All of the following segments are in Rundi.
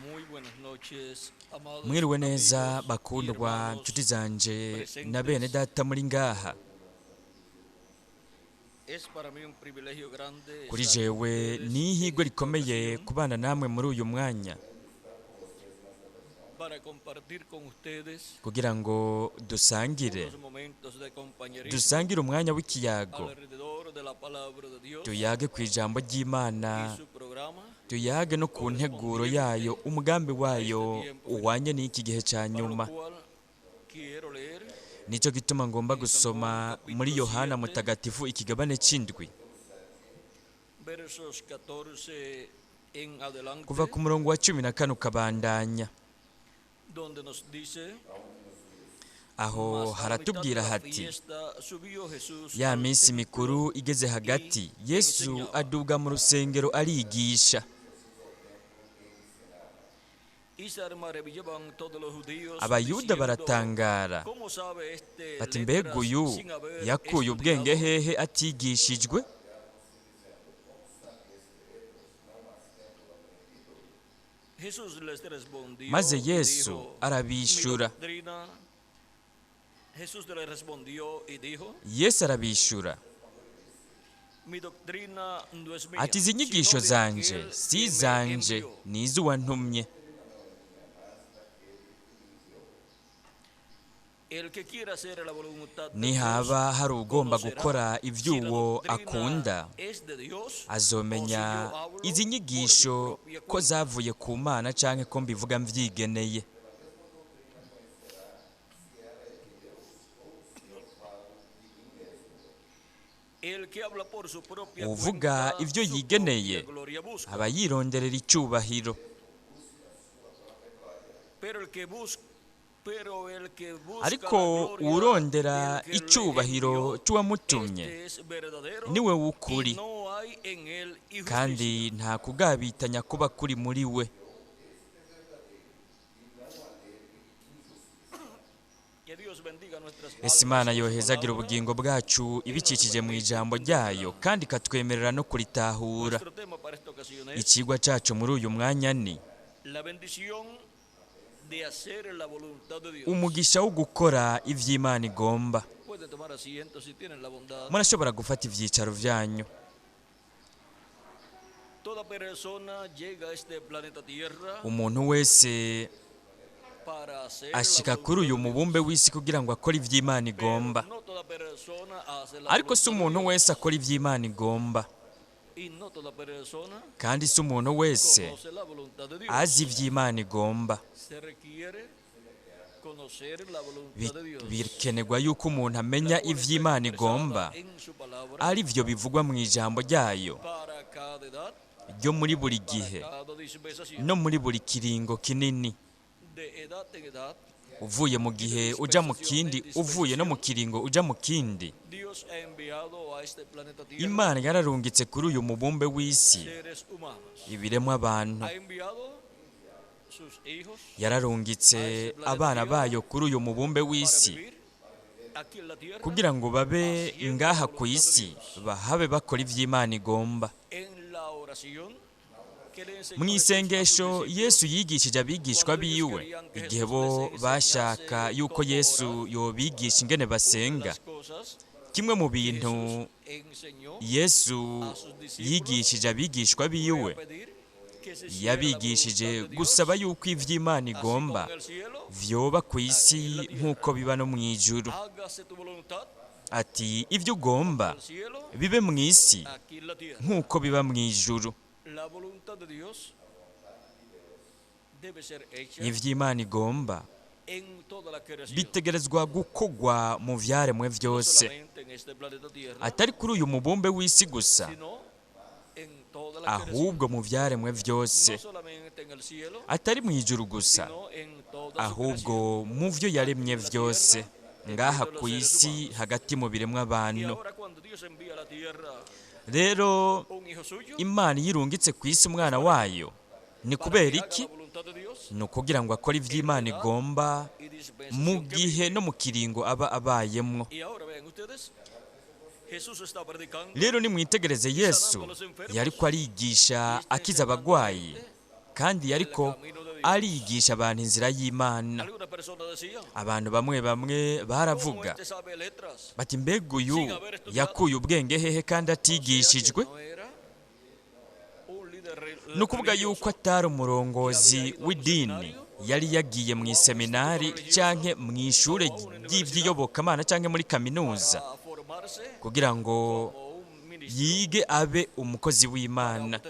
Muy buenas noches, amados Mwiriwe neza amigos y bakundwa hermanos nshuti zanje na bene presentes. data muri ngaha. Es para mí un privilegio grande Kuri estar con jewe ustedes ni en ihirwe esta rikomeye ocasión kubana namwe muri uyu mwanya para compartir con ustedes kugira ngo dusangire unos momentos de compañerismo dusangire umwanya w'ikiyago, alrededor de la palabra de Dios tuyage ku ijambo ry'Imana, y su programa tuyage no ku nteguro yayo, correspondiente umugambi a este wayo tiempo final. uhwanye n'iki gihe ca Para lo nyuma. cual quiero leer Nico gituma ngomba en San Juan gusoma muri capítulo Yohana 7, Mutagatifu ikigabane c'indwi, versos 14 en kuva adelante, ku murongo wa 14 ukabandanya. donde nos dice: Aho Mas a la mitad de haratubwira la hati: fiesta subió Jesús ya al minsi templo mikuru igeze y hagati, Yesu enseñaba. aduga mu rusengero arigisha. Y se maravillaban todos los judíos Abayuda diciendo: baratangara ¿Cómo sabe este bati: mbega letras uyu sin haber yakuye ubwenge estudiado? hehe atigishijwe? Jesús les respondió Maze y Yesu dijo: Mi arabishura. doctrina. Jesús le respondió y dijo: Yesu arabishura Mi doctrina no es mía, ati: izi sino nyigisho de zanje aquel si que me izanje, envió. ni iz'uwantumye. El que quiera hacer la voluntad de Dios Nihaba hari ugomba conocerá gukora si la ivy'uwo doctrina akunda, es de Dios o si azomenya yo hablo izi por mi nyigisho propia ko cuenta. zavuye ku Mana canke ko mbivuga mvyigeneye. El que habla por su propia Uwuvuga cuenta, ivyo su propia yigeneye gloria busca. aba yironderera icubahiro, Pero el que busca, pero el que busca la ariko gloria uwurondera del que le icubahiro envió, c'uwamutumye este es verdadero niwe y w'ukuri, no hay en él kandi injusticia. nta kugabitanya kuba kuri muri we. Que Dios bendiga nuestras Ese almas Imana con su yohezagira palabra ubugingo bwacu y nos ibicishije mu permite ijambo ryayo, entenderla. kandi ikatwemerera no kuritahura. Nuestro tema para esta ocasión es Icigwa cacu muri uyu mwanya ni la bendición de hacer la voluntad de Dios. umugisha wo gukora ivy'Imana igomba. Pueden tomar asiento si tienen la bondad. Murashobora gufata ivyicaro vyanyu. Toda persona llega a este planeta Tierra Umuntu wese para hacer la ashika kuri voluntad uyu de mubumbe Dios. w'isi kugira ngo akore ivy'Imana Pero igomba, no toda persona hace la ariko si voluntad de umuntu wese Dios. akora ivy'Imana igomba, Y no toda persona kandi si umuntu wese conoce la voluntad de Dios. azi ivy'Imana igomba. Se requiere conocer la voluntad de Dios, Bikenerwa yuko umuntu la amenya cual está ivy'Imana expresada igomba, en su palabra ari vyo bivugwa mu ijambo ryayo para cada edad, ryo muri buri para gihe cada dispensación, no muri buri kiringo kinini, de edad en edad uvuye mu y de gihe uja mu dispensación kindi, en uvuye no mu dispensación. kiringo uja mu kindi. Dios ha enviado a este planeta Tierra Imana yararungitse kuri uyu mubumbe w'isi seres humanos. ibiremwa abantu, Ha enviado sus hijos yararungitse a este planeta abana Tierra bayo kuri uyu mubumbe para w'isi vivir aquí en la tierra kugira ngo babe haciendo la ngaha ku voluntad de isi, Dios. bahabe bakora ivy'Imana igomba. En la oración que le Mu enseñó Jesús a sus isengesho discípulos, Yesu yigishije abigishwa cuando ellos biwe, querían que igihe Jesús bo les bashaka enseñase yuko cómo Yesu orar, yobigisha ingene una de basenga, las cosas kimwe mu que bintu Jesús enseñó Yesu a sus discípulos yigishije abigishwa fue a biwe, pedir que se hiciera la voluntad yabigishije de Dios, gusaba yuko ivy'Imana así como igomba en el cielo, vyoba ku aquí en isi la tierra. nk'uko biba no mw'ijuru. Hágase tu voluntad Ati: ivyo como ugomba en el cielo, bibe mw'isi aquí en la tierra. nk'uko biba mw'ijuru. La voluntad de Dios debe ser hecha Ivy'Imana igomba en toda la creación, bitegerezwa gukogwa mu vyaremwe no vyose, solamente en este planeta Tierra, atari kuri uyu mubumbe w'isi gusa, sino en toda la creación, ahubwo mu vyaremwe vyose, no solamente en el cielo, atari mw'ijuru gusa, sino en toda su ahubwo creación, mu vyo aquí yaremye en la vyose, tierra, en ngaha medio de ku los seres isi humanos. hagati mu biremwa Y abantu. ahora cuando Dios envía a la tierra Rero un hijo suyo, Imana iyo irungitse ku isi umwana es para qué? wayo, ni Para kubera que haga iki? la voluntad de Dios Ni ukugira ngo akore en la ivy'Imana edad igomba y mu dispensación que gihe vive. no mu kiringo aba abayemwo. Y ahora vean ustedes, Jesús está predicando Rero nimwitegereze y Yesu sanando a los enfermos yariko y arigisha está akiza enseñando a la abagwayi, gente kandi el yariko camino de Arigisha abantu inzira y'Imana. Abantu bamwe bamwe baravuga bati: "Mbega uyu yakuye ubwenge hehe kandi atigishijwe?" Ni ukuvuga yuko atari umurongozi w'idini yari yagiye mu iseminari cyangwa mu ishuri ry'iby'iyobokamana cyangwa muri kaminuza kugira ngo yige abe umukozi w'Imana,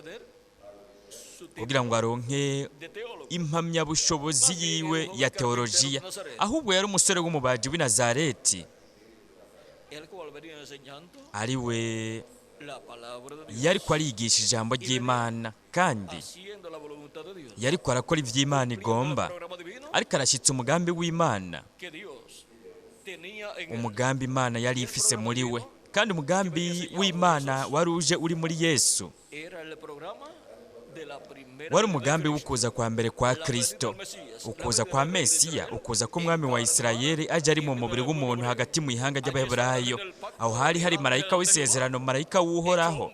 kugira ngo aronke impamyabushobozi yiwe ya teolojiya. Ahubwo yari umusore w'umubaji w'i Nazareti, ari we yari ko arigisha ijambo ry'Imana, kandi yari ko arakora iby'Imana igomba, ariko arashyitsa umugambi w'Imana, umugambi Imana yari ifise muri we. Kandi umugambi w'Imana wari uje uri muri Yesu wari umugambi w'ukuza kwa mbere kwa Kristo, ukuza kwa Mesiya, ukuza k'umwami wa Isirayeli aje ari mu mubiri w'umuntu hagati mu ihanga ry'Abaheburayo. Aho hari hari marayika w'isezerano, marayika w'Uhoraho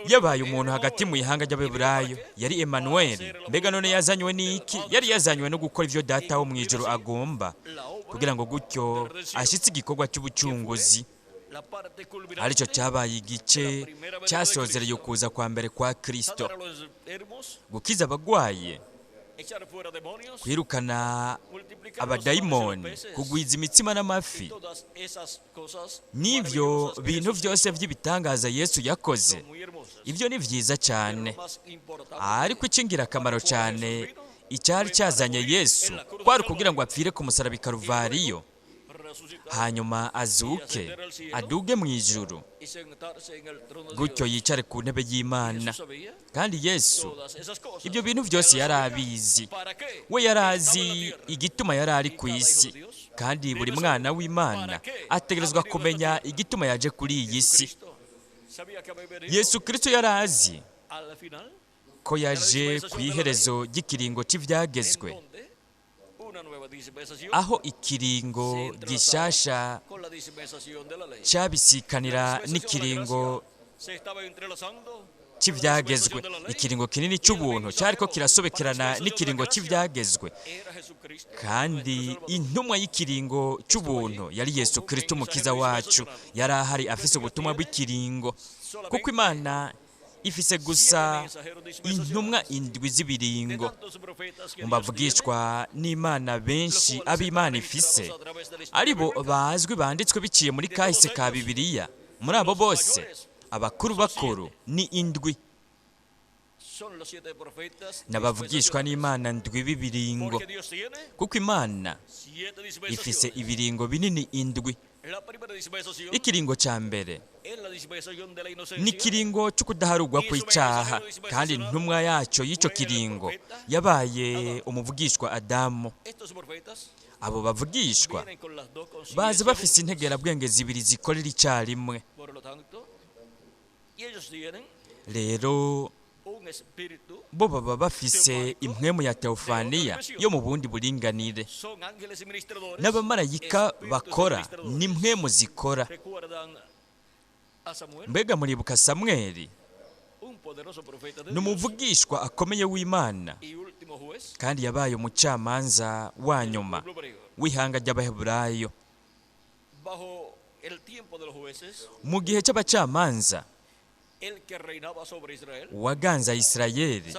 yabaye umuntu hagati mu ihanga ry'Abaheburayo, yari Emanuweli. Mbega none yazanywe n'iki? Yari yazanywe no gukora ibyo Data wo mu ijuru agomba, kugira ngo gutyo ashyitse igikorwa cy'ubucunguzi, aricyo cyabaye igice cyasozereye ukuza kwa mbere kwa Kristo: gukiza abagwaye, kwirukana abadayimoni, kugwiza imitsima n'amafi. N'ibyo bintu byose by'ibitangaza Yesu yakoze, ibyo ni byiza cyane, ariko icy'ingirakamaro cyane, icyari cyazanye Yesu, kwari kugira ngo apfire ku musaraba i Karuvariyo, hanyuma azuke, aduge mu ijuru, gutyo yicare ku ntebe y'Imana. Kandi Yesu ibyo bintu byose yari abizi. We yari azi igituma yari ari ku isi, kandi buri mwana w'Imana ategerezwa kumenya igituma yaje kuri iyi si. Yesu Kirisito yari azi ko yaje ku iherezo ry'ikiringo cy'ibyagezwe, aho ikiringo gishasha cyabisikanira n'ikiringo cy'ibyagezwe. Ikiringo kinini cy'ubuntu cyariko kirasobekerana n'ikiringo cy'ibyagezwe, kandi intumwa y'ikiringo cy'ubuntu yari Yesu Kirisito umukiza wacu. Yari ahari afise ubutumwa bw'ikiringo, kuko Imana ifise gusa intumwa indwi z'ibiringo. Mu bavugishwa n'Imana benshi ab'Imana ifise, aribo bazwi banditswe biciye muri kahise ka Bibiliya, muri abo bose abakuru bakuru ni indwi, n'abavugishwa n'Imana ndwi b'ibiringo, kuko Imana ifise ibiringo binini indwi. Ikiringo cya mbere ni ikiringo cyo kudaharugwa kw'icyaha, kandi intumwa yacyo y'icyo kiringo yabaye umuvugishwa Adamu. Abo bavugishwa baza bafise integerabwenge zibiri zikorera icyarimwe. Rero bo baba bafise impwemu ya teofaniya yo mu bundi buringanire. N'abamarayika bakora n'impwemu zikora. Mbega muribuka Samweli? Ni umuvugishwa akomeye w'Imana, kandi yabaye umucamanza wa nyuma w'ihanga ry'Abaheburayo. Mu gihe cy'abacamanza, uwaganza Isirayeli,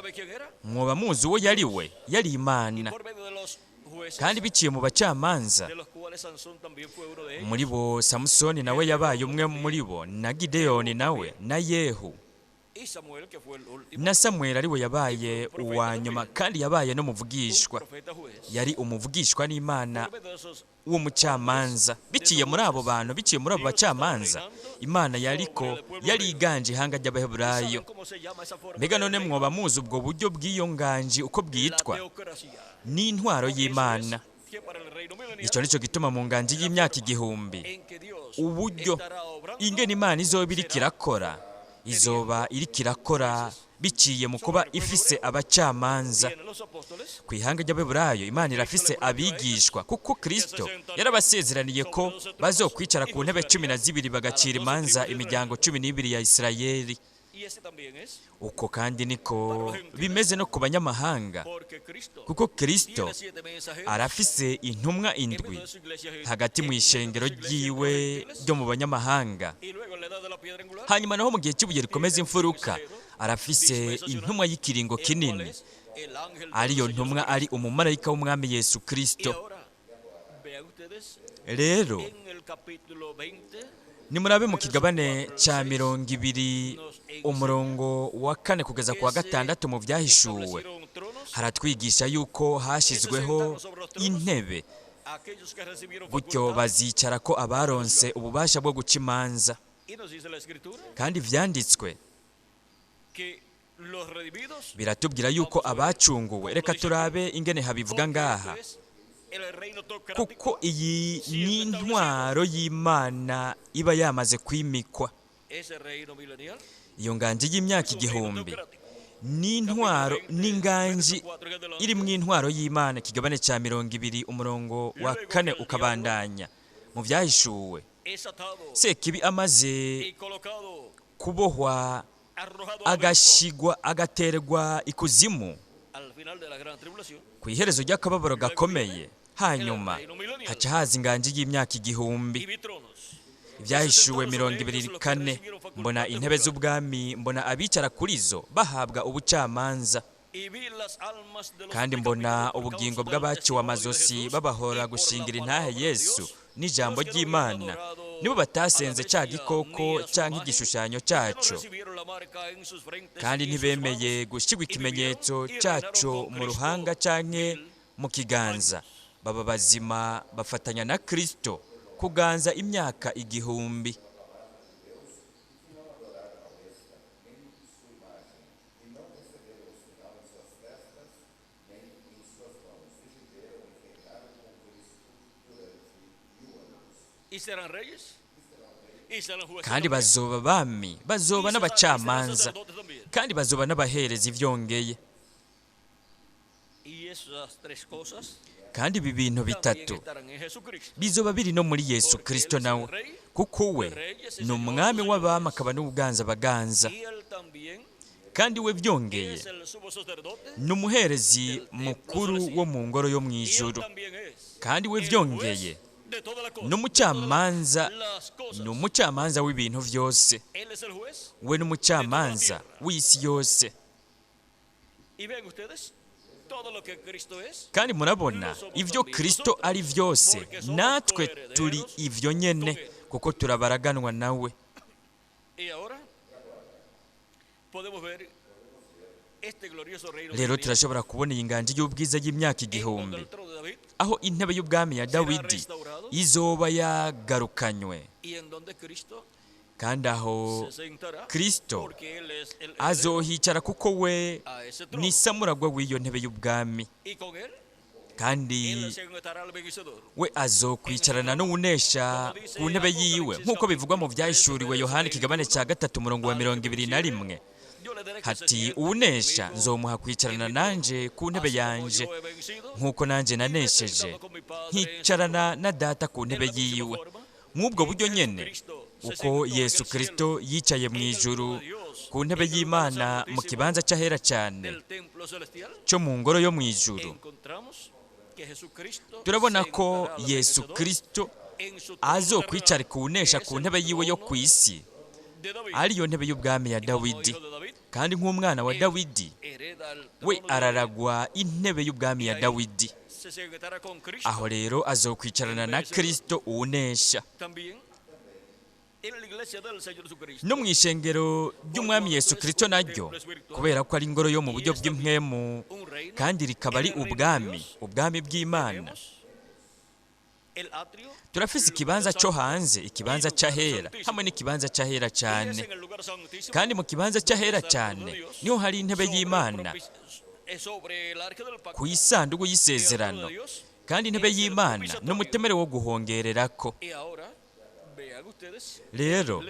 mwoba muzi uwo yari we? Yari Imana. Kandi biciye mu bacamanza, muri bo Samusoni nawe yabaye umwe muri bo, na Gideyoni nawe, na Yehu, na Samweli ariwe yabaye uwa nyuma, kandi yabaye n'umuvugishwa. Yari umuvugishwa n'Imana w'umucamanza. Biciye muri abo bantu, biciye muri abo bacamanza, Imana yariko yari iganje ihanga ry'Abaheburayo. Mbega none mwoba muzi ubwo buryo bw'iyo nganji uko bwitwa? N'intwaro y'Imana. Icyo nicyo gituma mu nganji y'imyaka 1000, uburyo ingene Imana izoba iriko irakora, izoba iriko irakora biciye mu kuba ifise abacamanza. Ku ihanga ry'Abaheburayo Imana irafise abigishwa, kuko Kristo yarabasezeraniye ko bazokwicara ku ntebe 12 bagacira imanza imiryango 12 ya Isirayeli. Uko kandi niko bimeze no ku banyamahanga, kuko Kristo arafise intumwa indwi hagati mu ishengero ryiwe ryo mu banyamahanga. Hanyuma naho mu gihe cy'ibuye rikomeza imfuruka arafise intumwa y'ikiringo kinini, ariyo ntumwa ari umumarayika w'umwami Yesu Kristo. Rero nimurabe mu kigabane cya 20 umurongo wa 4 kugeza ku wa 6 mu byahishuwe, haratwigisha yuko hashyizweho intebe, gutyo bazicara ko abaronse ububasha bwo guca imanza. Kandi vyanditswe biratubwira yuko abacunguwe, reka turabe ingene habivuga ngaha, kuko iyi ni intwaro y'Imana iba yamaze kwimikwa. Iyo nganji y'imyaka 1000 ni intwaro n'inganji iri mu intwaro y'Imana. Kigabane cya 20 umurongo wa 4 ukabandanya mu byahishuwe, Sekibi amaze kubohwa agashigwa agaterwa ikuzimu ku iherezo ry'akababaro gakomeye, hanyuma haca haza inganji y'imyaka 1000. Ibyahishuwe 24, mbona intebe z'ubwami, mbona abicara kuri zo bahabwa ubucamanza, kandi mbona ubugingo bw'abaciwe amazosi babahora gushingira intahe Yesu n'ijambo ry'Imana, nibo batasenze cya gikoko cyangwa igishushanyo cyaco, kandi ntibemeye gushyirwa ikimenyetso cyaco mu ruhanga canke mu kiganza, baba bazima bafatanya na Kristo kuganza imyaka 1000. Kandi bazoba bami, bazoba n'abacamanza, kandi bazoba n'abaherezi vyongeye. Kandi ibi bintu bitatu bizoba biri no muri Yesu Kristo nawe, kuko we ni umwami w'abami akaba n'ubuganza baganza, kandi we byongeye ni umuherezi mukuru wo mu ngoro yo mu ijuru, kandi we byongeye n'umucamanza, ni umucamanza w'ibintu byose, we n'umucamanza w'isi yose. Kandi murabona ibyo Kristo ari byose, natwe turi ibyo nyene, kuko turabaraganwa nawe. Rero turashobora kubona iyi nganji y'ubwiza y'imyaka 1000, aho intebe y'ubwami ya Dawidi izoba yagarukanywe, kandi aho Kristo azohicara, kuko we ni samuragwa w'iyo ntebe y'ubwami, kandi we azokwicarana n'uwunesha ku ntebe yiwe, nk'uko bivugwa mu byahishuriwe Yohana ikigabane cya 3 umurongo wa 21, hati uwunesha nzomuha kwicarana nanje ku ntebe yanje, nk'uko nanje nanesheje nkicarana na data ku ntebe yiwe. Mw'ubwo buryo nyene uko Yesu Kristo yicaye mu ijuru ku ntebe y'Imana mu kibanza cy'ahera cyane cyo mu ngoro yo mu ijuru, turabona ko Yesu Kristo azokwicara kuwunesha ku ntebe yiwe yo ku isi, ariyo ntebe y'ubwami ya Dawidi. Kandi nk'umwana wa Dawidi we araragwa intebe y'ubwami ya Dawidi. Aho rero azokwicarana na Kristo uwunesha. No mu ishengero ry'umwami Yesu Kristo naryo, kubera ko ari ingoro yo mu buryo bw'impwemu, kandi rikaba ari ubwami, ubwami bw'Imana, turafise ikibanza cyo hanze, ikibanza cy'ahera hamwe n'ikibanza cy'ahera cyane. Kandi mu kibanza cy'ahera cyane niho hari intebe y'Imana ku isanduku y'isezerano, kandi intebe y'Imana n'umutemere wo guhongererako. Rero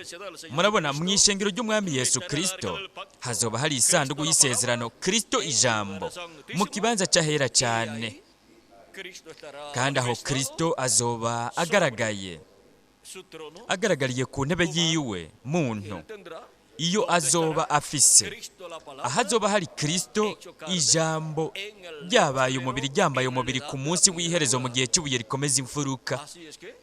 murabona mu ishengero ry'umwami Yesu Kristo hazoba hari isanduku y'isezerano, Kristo ijambo, mu kibanza cy'ahera cyane. Kandi aho Kristo azoba agaragaye, agaragariye ku ntebe yiwe muntu, Iyo azoba afise, Cristo la palabra, aho azoba hari Kristo ijambo en el ryabaye umubiri, ryambaye umubiri ku munsi w'iherezo mu gihe cy'ibuye rikomeza imfuruka. Así es que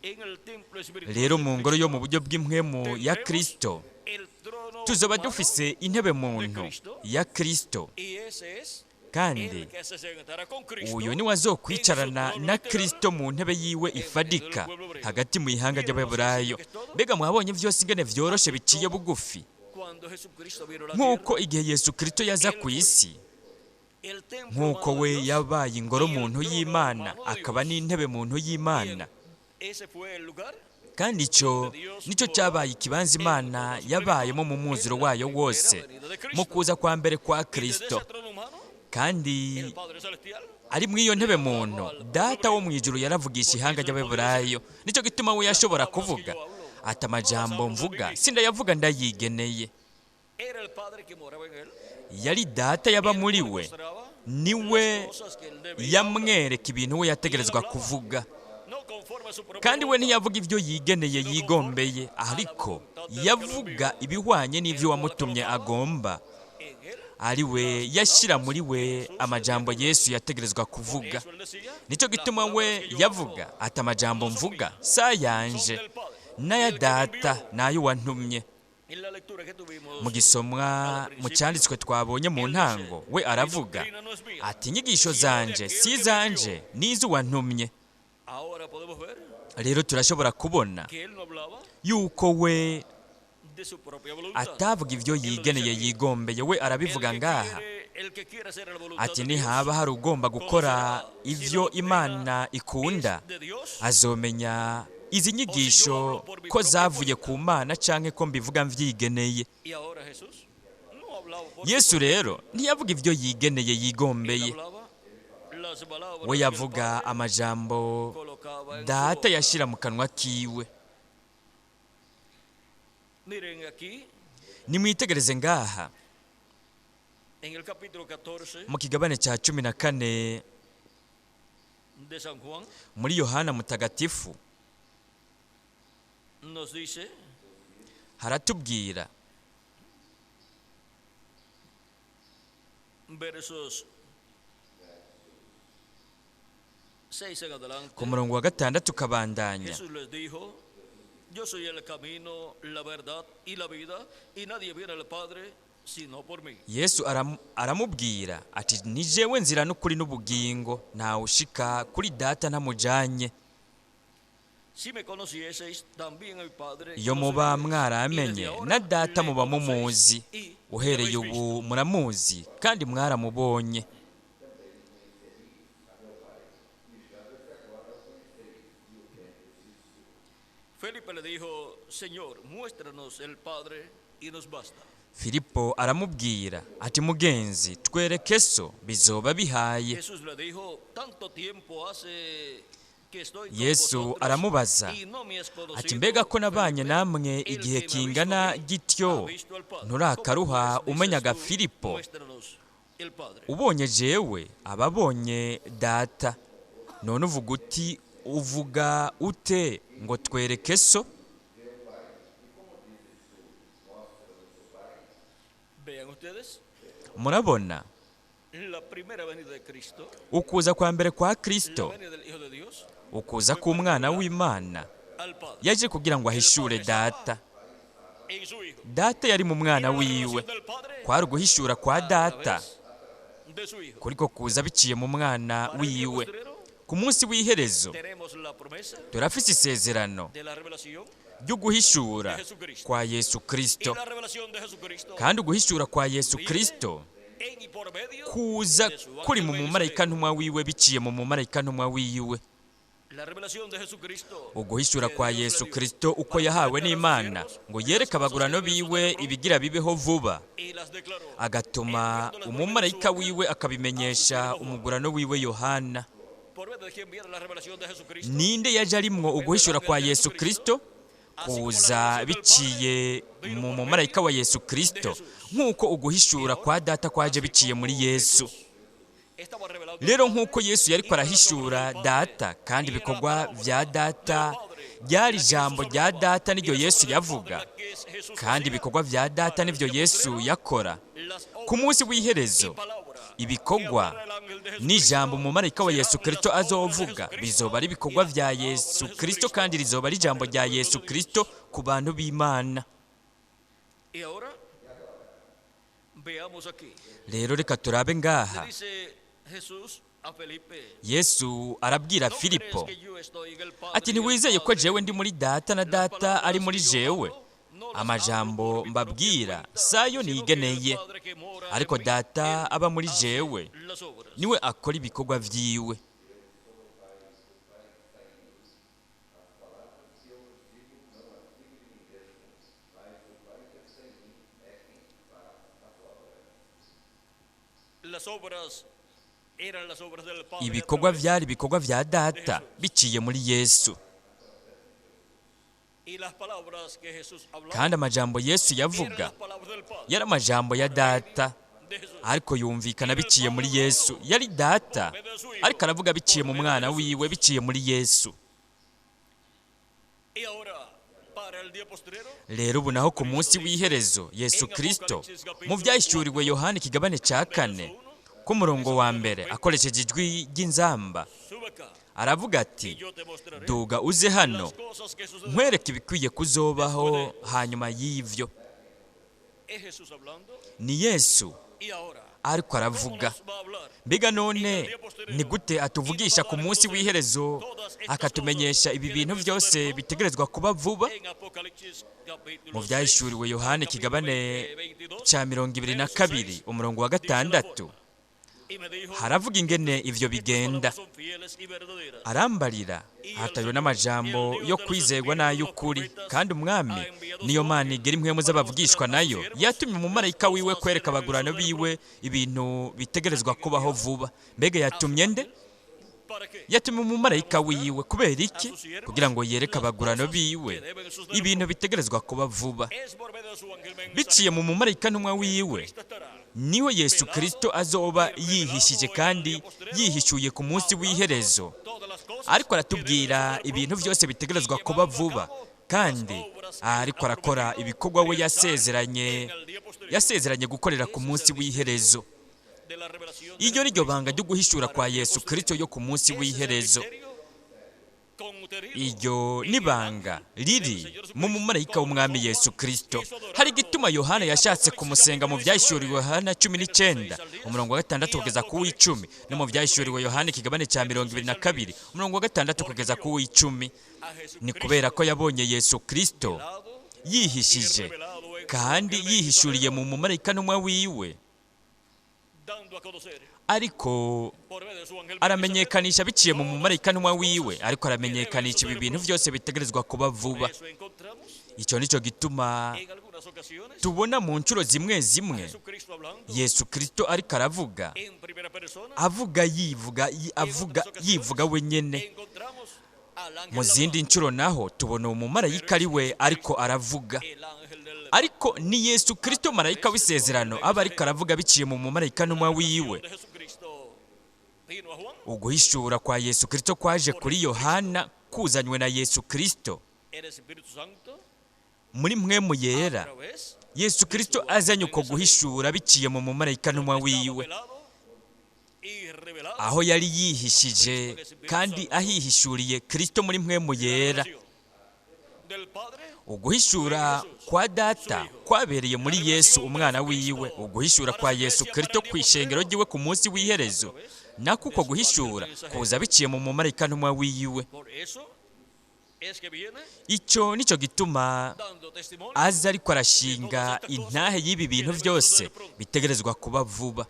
en el templo espiritual Rero de mu ngoro yo Cristo mu buryo bw'impwemu ya tendremos Kristo el trono tuzoba humano, dufise intebe muntu ya Kristo, y ese es kandi el que se sentará con Cristo uyu niwe azokwicarana na Kristo mu ntebe yiwe ifadika hagati mu ihanga ry'Abaheburayo. Mbega mwabonye vyose ingene vyoroshe biciye bugufi? cuando Jesucristo vino a la Nk'uko tierra, igihe Yesu Kristo yaza ku isi, el templo nk'uko humano we de Dios, yabaye ingoro muntu y'Imana akaba n'intebe muntu y'Imana, ese fue el lugar kandi ico nicyo cyabaye ikibanza Imana yabayemo mu mwuzuro wayo wose mu kuza kwa mbere kwa y desde Kristo. ese trono humano Kandi el Padre Celestial ari muri iyo ntebe muntu, Data wo mu ijuru yaravugisha ihanga ry'Abaheburayo. Nicyo gituma we yashobora kuvuga ati: "Amajambo mvuga sindayavuga ndayigeneye." era el Padre que moraba en él. Yari Data yaba Él muri le we, mostraba niwe las cosas que él debía yamwereka ibintu we yategerezwa kuvuga. no conforme a su propia Kandi we voluntad, ntiyavuga ibyo yigeneye yigombeye, ariko yavuga ibihwanye n'ibyo wamutumye agomba, en él ari we yashyira muri we amajambo Yesu yategerezwa kuvuga. eso él decía, Nicyo las gituma we palabras que yo yavuga hablo ati: "Amajambo mvuga si ayanje, son del Padre, n'aya el que me Data envió. n'ayo wantumye." En la lectura que tuvimos Mu gisomwa mu cyanditswe twabonye mu ntango, we aravuga ati: "Inyigisho zanje si izanje, n'iz'uwantumye." ahora podemos ver Rero turashobora kubona que él no hablaba yuko we de su propia voluntad. atavuga ibyo yigeneye yigombeye. We arabivuga El que ngaha el que quiere hacer la voluntad ati: de Dios, "Nihaba hari ugomba gukora ibyo Imana ikunda, es de Dios, azomenya izi nyigisho ko zavuye ku Mana canke ko mbivuga mvyigeneye." Y ahora Jesús no hablaba por su Yesu rero ntiyavuga ibyo yigeneye Él yigombeye, hablaba las palabras we que el yavuga Padre amajambo colocaba en su Data boca. yashira mu kanwa kiwe. Miren aquí Nimwitegereze ngaha en el capítulo 14 mu kigabane cya 14 de San Juan muri Yohana Mutagatifu, nos dice haratubwira versos 6 en adelante. Ku murongo wa 6 ukabandanya. Jesús les dijo: Yo soy el camino, la verdad y la vida, y nadie viene al Padre sino por mí. Yesu aramubwira ati: "Ni jewe nzira n'ukuri n'ubugingo, ntawe ushika kuri Data ntamujanye." Si me conocieseis, también a mi Padre Iyo muba conoceríais. Y mwaramenye, desde ahora na Data le muba conocéis mumuzi, y le uhereye habéis ubu visto. muramuzi kandi mwaramubonye. Felipe le dijo: Señor, muéstranos el Padre y nos basta. Filipo aramubwira ati: "Mugenzi, twereke So, bizoba bihaye." Jesús le dijo: Tanto tiempo hace que estoy con Yesu vosotros aramubaza y no me has ati: conocido, "Mbega ko nabanye Felipe. namwe El igihe que me ha visto kingana a mí, gityo, ha visto al Padre. nturakaruha ¿Cómo pues umenyaga, dices tú, Filipo? Muéstranos el Padre"? Ubonye jewe aba abonye Data. None uvuga uti, uvuga ute ngo: 'Twereke So'?" Vean ustedes, Murabona la primera venida de Cristo, ukuza kwa mbere kwa la Kristo, venida del Hijo de Dios ukuza k'umwana w'Imana, al Padre yaje kugira ngo ahishure Data. en su Hijo. Data yari mu mwana Era la wiwe. revelación del Padre Kwari uguhishura kwa a Data través de su Hijo. kuriko kuza biciye mu mwana Para el día wiwe. postrero, Ku munsi w'iherezo tenemos la promesa turafise isezerano de la revelación ry'uguhishura de Jesucristo. kwa Yesu Y Kristo, la revelación de Jesucristo kandi uguhishura kwa Yesu viene Kristo en y por medio kuza de su kuri ángel mu mumarayika mensajero. ntumwa wiwe, biciye mu mumarayika ntumwa wiwe. La revelación de Jesucristo Uguhishura que kwa Dios le Yesu dio Kristo uko para yahawe manifestar a sus n'Imana siervos ngo las yereke cosas que abagurano deben biwe suceder pronto, ibigira bibeho vuba, y las declaró, agatuma enviándolas por medio de su umumarayika ángel wiwe a su akabimenyesha siervo Juan. umugurano wiwe Yohana. Por medio de quien viene la revelación de Jesucristo, Ninde yaje arimwo por medio del uguhishura ángel kwa de Yesu Jesucristo, Kristo? así como la Kuza revelación del biciye Padre vino mu por mumarayika medio wa Yesu de Kristo, Jesús. nk'uko Y uguhishura kwa ahora, Data kwaje así biciye muri como Yesu. Jesús estaba revelando al Rero Padre nk'uko Yesu yariko y con las obras arahishura del Padre, Data kandi y era la ibikorwa vya palabra Data del Padre Ryari ijambo rya Data n'iryo Yesu yavuga, kandi ibikorwa vya Data n'ivyo Yesu yakora. Ku munsi w'iherezo, ibikorwa n'ijambo umumarayika wa Yesu Kristo azovuga bizoba ari ibikorwa vya Yesu Kristo, kandi rizoba ari ijambo rya Yesu Kristo ku bantu b'Imana. Y ahora, veamos aquí. Rero reka turabe ngaha. Dice Jesús a Felipe: Yesu arabwira "¿No crees Filipo que yo estoy en el Padre ati: y el "Ntiwizeye ko Padre jewe ndi muri Data na Data ari muri jewe? Amajambo mbabwira sayo nigeneye, ariko Data aba muri jewe niwe akora ibikorwa vyiwe." Las obras eran las obras del Padre a Ibikorwa través vyari ibikorwa vya Data biciye muri Yesu, y las palabras que Jesús hablaba kandi amajambo Yesu eran yavuga las palabras del Padre yari amajambo ya Data, de Jesús. ariko yumvikana biciye muri Yesu. Yari Data ariko aravuga biciye mu mwana wiwe, biciye muri Yesu. Y ahora, para el día postrero, Rero ubu naho ku munsi w'iherezo, Yesu Kristo mu Vyahishuriwe Yohani ikigabane ca 4 k'umurongo wa 1, akoresheje ijwi ry'inzamba sube acá aravuga ati: y yo te mostraré "Duga uze hano, las cosas que sucederán." nkwereke ibikwiye kuzobaho hanyuma y'ivyo." ¿Es Jesús hablando? Ni Yesu Y ahora, ariko ¿cómo aravuga. nos va a hablar? Mbega none ni gute atuvugisha ku munsi w'iherezo, akatumenyesha ibi bintu byose bitegerezwa kuba vuba? En Apocalipsis capítulo Mu Vyahishuriwe Yohani ikigabane 22, ca 22 umurongo wa 6 y me dijo: haravuga ingene ivyo "Estas bigenda. palabras son fieles y verdaderas." Arambarira hatariwe n'amajambo yo kwizerwa n'ay'ukuri, kandi Umwami niyo Mana igira impwemu z'abavugishwa nayo yatumye umumarayika wiwe kwereka abagurano biwe ibintu bitegerezwa kubaho vuba. Mbega yatumye nde? ¿Para qué? Yatumye umumarayika wiwe kubera iki? Kugira ngo yereke abagurano biwe ibintu bitegerezwa kuba vuba. Es por medio de su ángel mensajero. Biciye mu mumarayika ntumwa wiwe Cristo estará niho Yesu Kristo azoba yihishije kandi yihishuye ku munsi w'iherezo, todas las cosas ariko aratubwira ibintu byose bitegerezwa kuba vuba, kandi ariko arakora ibikorwa we yasezeranye en el día posterior yasezeranye gukorera ku munsi w'iherezo. de la revelación de Iryo ni ryo banga ryo guhishura kwa Yesu Kristo yo ku munsi Ese es el w'iherezo. misterio contenido Iryo nibanga riri mu mumarayika w'Umwami Yesu Kristo. Hari igituma Yohana yashatse kumusenga mu Vyahishuriwe Yohana 19 umurongo wa 6 kugeza ku w'10, no mu Vyahishuriwe Yohana ikigabane cya 22 umurongo wa 6 kugeza ku w'10. a Jesucristo Ni kubera ko yabonye Yesu Kristo dado yihishije kandi yihishuriye mu mumarayika ntumwa wiwe, dando a conocer ariko por medio de su ángel aramenyekanisha biciye mu mumarayika ntumwa wiwe, ariko aramenyekanisha ibi bintu byose bitegerezwa kuba vuba. Eso encontramos Icyo nicyo gituma en algunas ocasiones tubona mu nshuro zimwe zimwe Jesucristo hablando Yesu Kristo ariko aravuga en primera persona. avuga yivuga avuga yivuga wenyene. Encontramos al ángel Mu zindi hablando, nshuro naho tubona uwo mumarayika ari we ariko aravuga, el ángel del ariko ni Yesu Kristo marayika w'isezerano aba ariko aravuga biciye mu mumarayika ntumwa wiwe. de Jesucristo vino a Juan. Uguhishura kwa Yesu Kristo kwaje kuri Yohana kuzanywe na Yesu Kristo El Espíritu Santo muri mpwemu a yera. través Yesu Kristo azanye uko guhishura biciye mu mumarayika ntumwa wiwe, velado y revelado aho yari yihishije kandi ahihishuriye Kristo muri mpwemu yera. del Padre Uguhishura kwa Data kwabereye muri Yesu umwana wiwe. Uguhishura kwa Yesu Kristo ku ishengero ryiwe ku munsi w'iherezo nako uko guhishura kuza biciye mu mumarayika ntumwa wiwe. Por eso es que viene Icyo nicyo gituma dando testimonio aza ariko arashinga intahe y'ibi bintu byose bitegerezwa kuba vuba.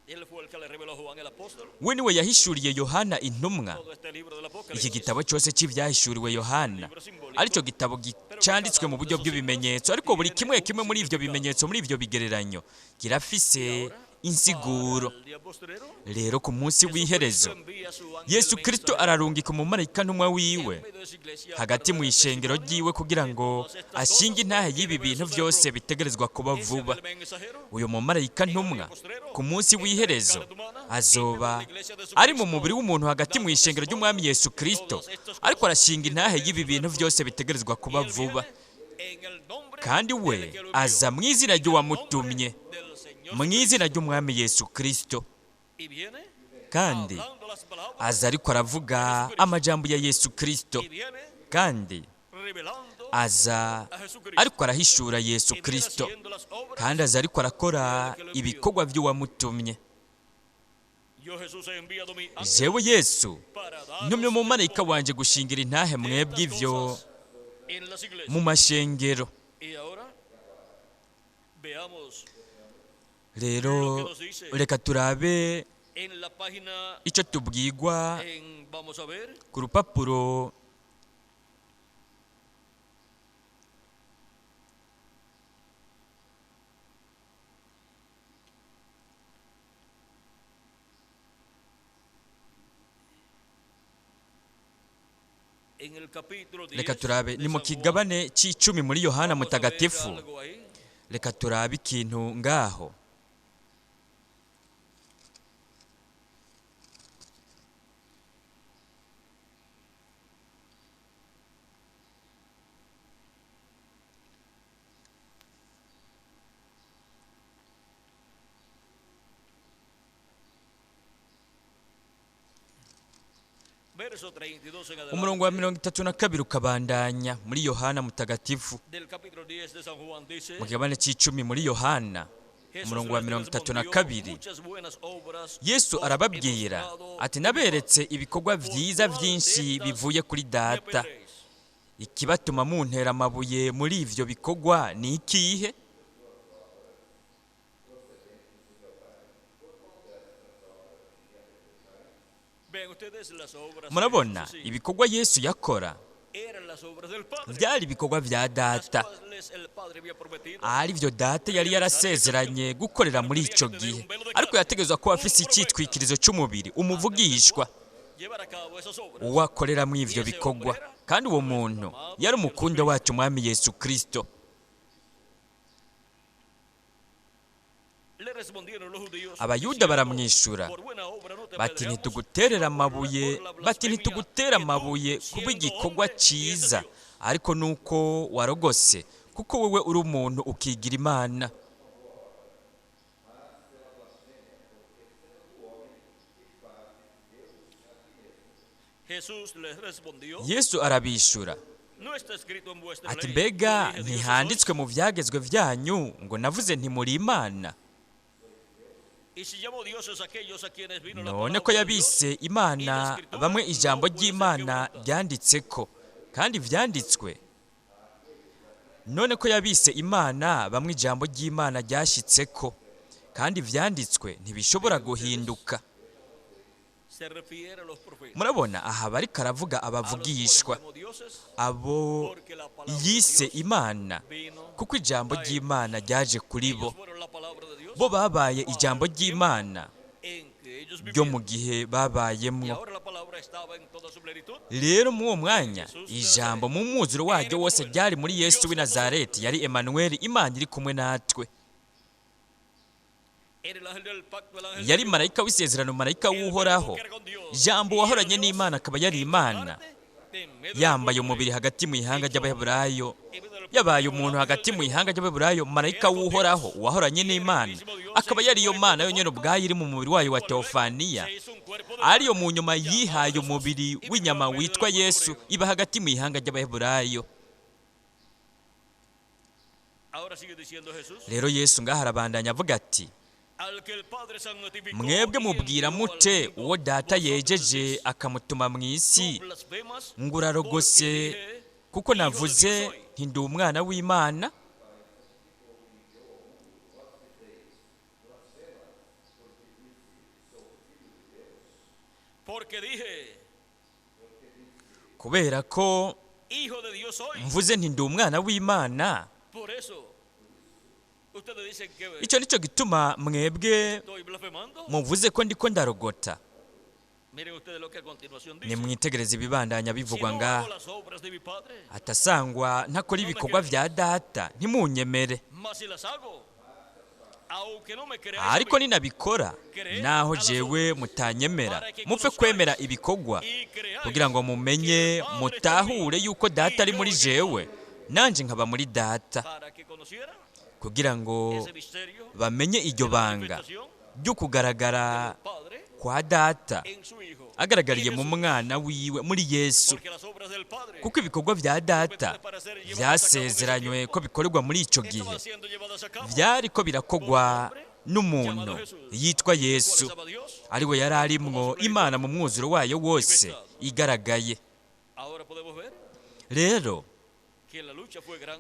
Él fue el que le reveló a Juan el apóstol We niwe yahishuriye Yohana intumwa todo este libro del iki Apocalipsis. gitabo cyose cy'ibyahishuriwe Yohana, aricyo gitabo cyanditswe mu buryo bw'ibimenyetso, ariko buri kimwe kimwe muri ivyo bimenyetso, muri ivyo bigereranyo, kirafise insiguro. Al día postrero, Rero ku munsi w'iherezo, envía su ángel Yesu Kristo ararungika umumarayika ntumwa wiwe en medio de su iglesia hagati mu ishengero ryiwe kugira ngo ashinge intahe y'ibi bintu byose bitegerezwa kuba Ese vuba. ángel mensajero Uyu mumarayika ntumwa ku munsi w'iherezo Azoba ari mu mubiri w'umuntu hagati mu ishengero ry'umwami Yesu Kristo, ariko arashinga intahe y'ibi bintu byose bitegerezwa kuba vuba. Kandi we aza mu izina ry'uwamutumye, mu izina ry'umwami Yesu Kristo. Kandi aza ariko aravuga amajambo ya Yesu Kristo. Kandi aza ariko arahishura Yesu Kristo. Kandi aza ariko arakora ibikorwa by'uwamutumye. Jewe Yesu ntumye umumarayika wanje gushingira intahe mwebwe ivyo mu mashengero. Rero reka turabe icyo tubwigwa ku rupapuro reka turabe ni mu kigabane c'icumi muri Yohana Mutagatifu. Reka turabe ikintu ngaho. Umurongo wa 32 ukabandanya muri Yohana Mutagatifu. Mu kigabane c'icumi muri Yohana, umurongo wa 32, Yesu arababwira ati: naberetse ibikorwa vyiza vyinshi bivuye kuri Data, ikibatuma muntera amabuye muri ivyo bikorwa ni ikihe? Murabona ibikorwa Yesu yakora byari ibikorwa vya Data, ari byo Data yari yarasezeranye gukorera muri ico gihe. Ariko yategerezwa kuba afise icitwikirizo c'umubiri, umuvugishwa uwakorera mu ivyo bikorwa. Kandi uwo muntu yari umukunda wacu Umwami Yesu Kristo. Abayuda baramwishura bati: ntituguterera amabuye, bati ntitugutera amabuye kuba igikorwa ciza, ariko nuko warogose, kuko wewe uri umuntu ukigira Imana. Yesu arabishura ati: mbega ntihanditswe mu vyagezwe vyanyu ngo navuze nti muri Imana? None ko yabise Imana bamwe ijambo ry'Imana ryanditseko, kandi vyanditswe. None ko yabise Imana bamwe ijambo ry'Imana ryashitseko, kandi vyanditswe ntibishobora guhinduka. Murabona aha bariko aravuga abavugishwa, abo yise Imana, kuko ijambo ry'Imana ryaje kuri bo. Bo babaye ijambo ry'Imana ryo mu gihe babayemwo. Rero mu uwo mwanya ijambo mu mwuzuro waryo wose ryari muri Yesu w'i Nazareti, yari Emmanuel, Imana iri kumwe natwe. Yari marayika w'isezerano, marayika w'Uhoraho, jambo wahoranye n'Imana akaba yari Imana, yambaye umubiri hagati mu ihanga ry'Abaheburayo, yabaye umuntu hagati mu ihanga ry'Abaheburayo, marayika w'Uhoraho wahoranye n'Imana akaba yari iyo Mana yonyene ubwayo iri mu mubiri wayo wa Teofaniya, ariyo mu nyuma yihaye umubiri w'inyama witwa Yesu, iba hagati mu ihanga ry'Abaheburayo. Rero Yesu ngaha arabandanya avuga ati: mwebwe mubwira mute uwo Data yejeje akamutuma mu isi ngo urarogose, kuko navuze nti ndi umwana w'Imana? Kubera ko mvuze nti ndi umwana w'Imana, icyo nicyo gituma mwebwe muvuze ko ndiko ndarogota. Nimwitegereze ibibandanya bivugwa ngaha: atasangwa ntakora ibikorwa vya Data ntimunyemere, Ariko ninabikora, naho jewe mutanyemera, mupfe kwemera ibikorwa, kugira ngo mumenye mutahure yuko Data ari muri jewe, nanje nkaba muri Data, kugira ngo bamenye iryo banga ryo kugaragara kwa Data agaragariye mu mwana wiwe muri Yesu, kuko ibikorwa vya Data vyasezeranywe ko bikorerwa muri ico gihe vyari ko birakogwa n'umuntu yitwa Yesu, ariwe yari arimwo Imana mu mwuzuro wayo wose igaragaye. Rero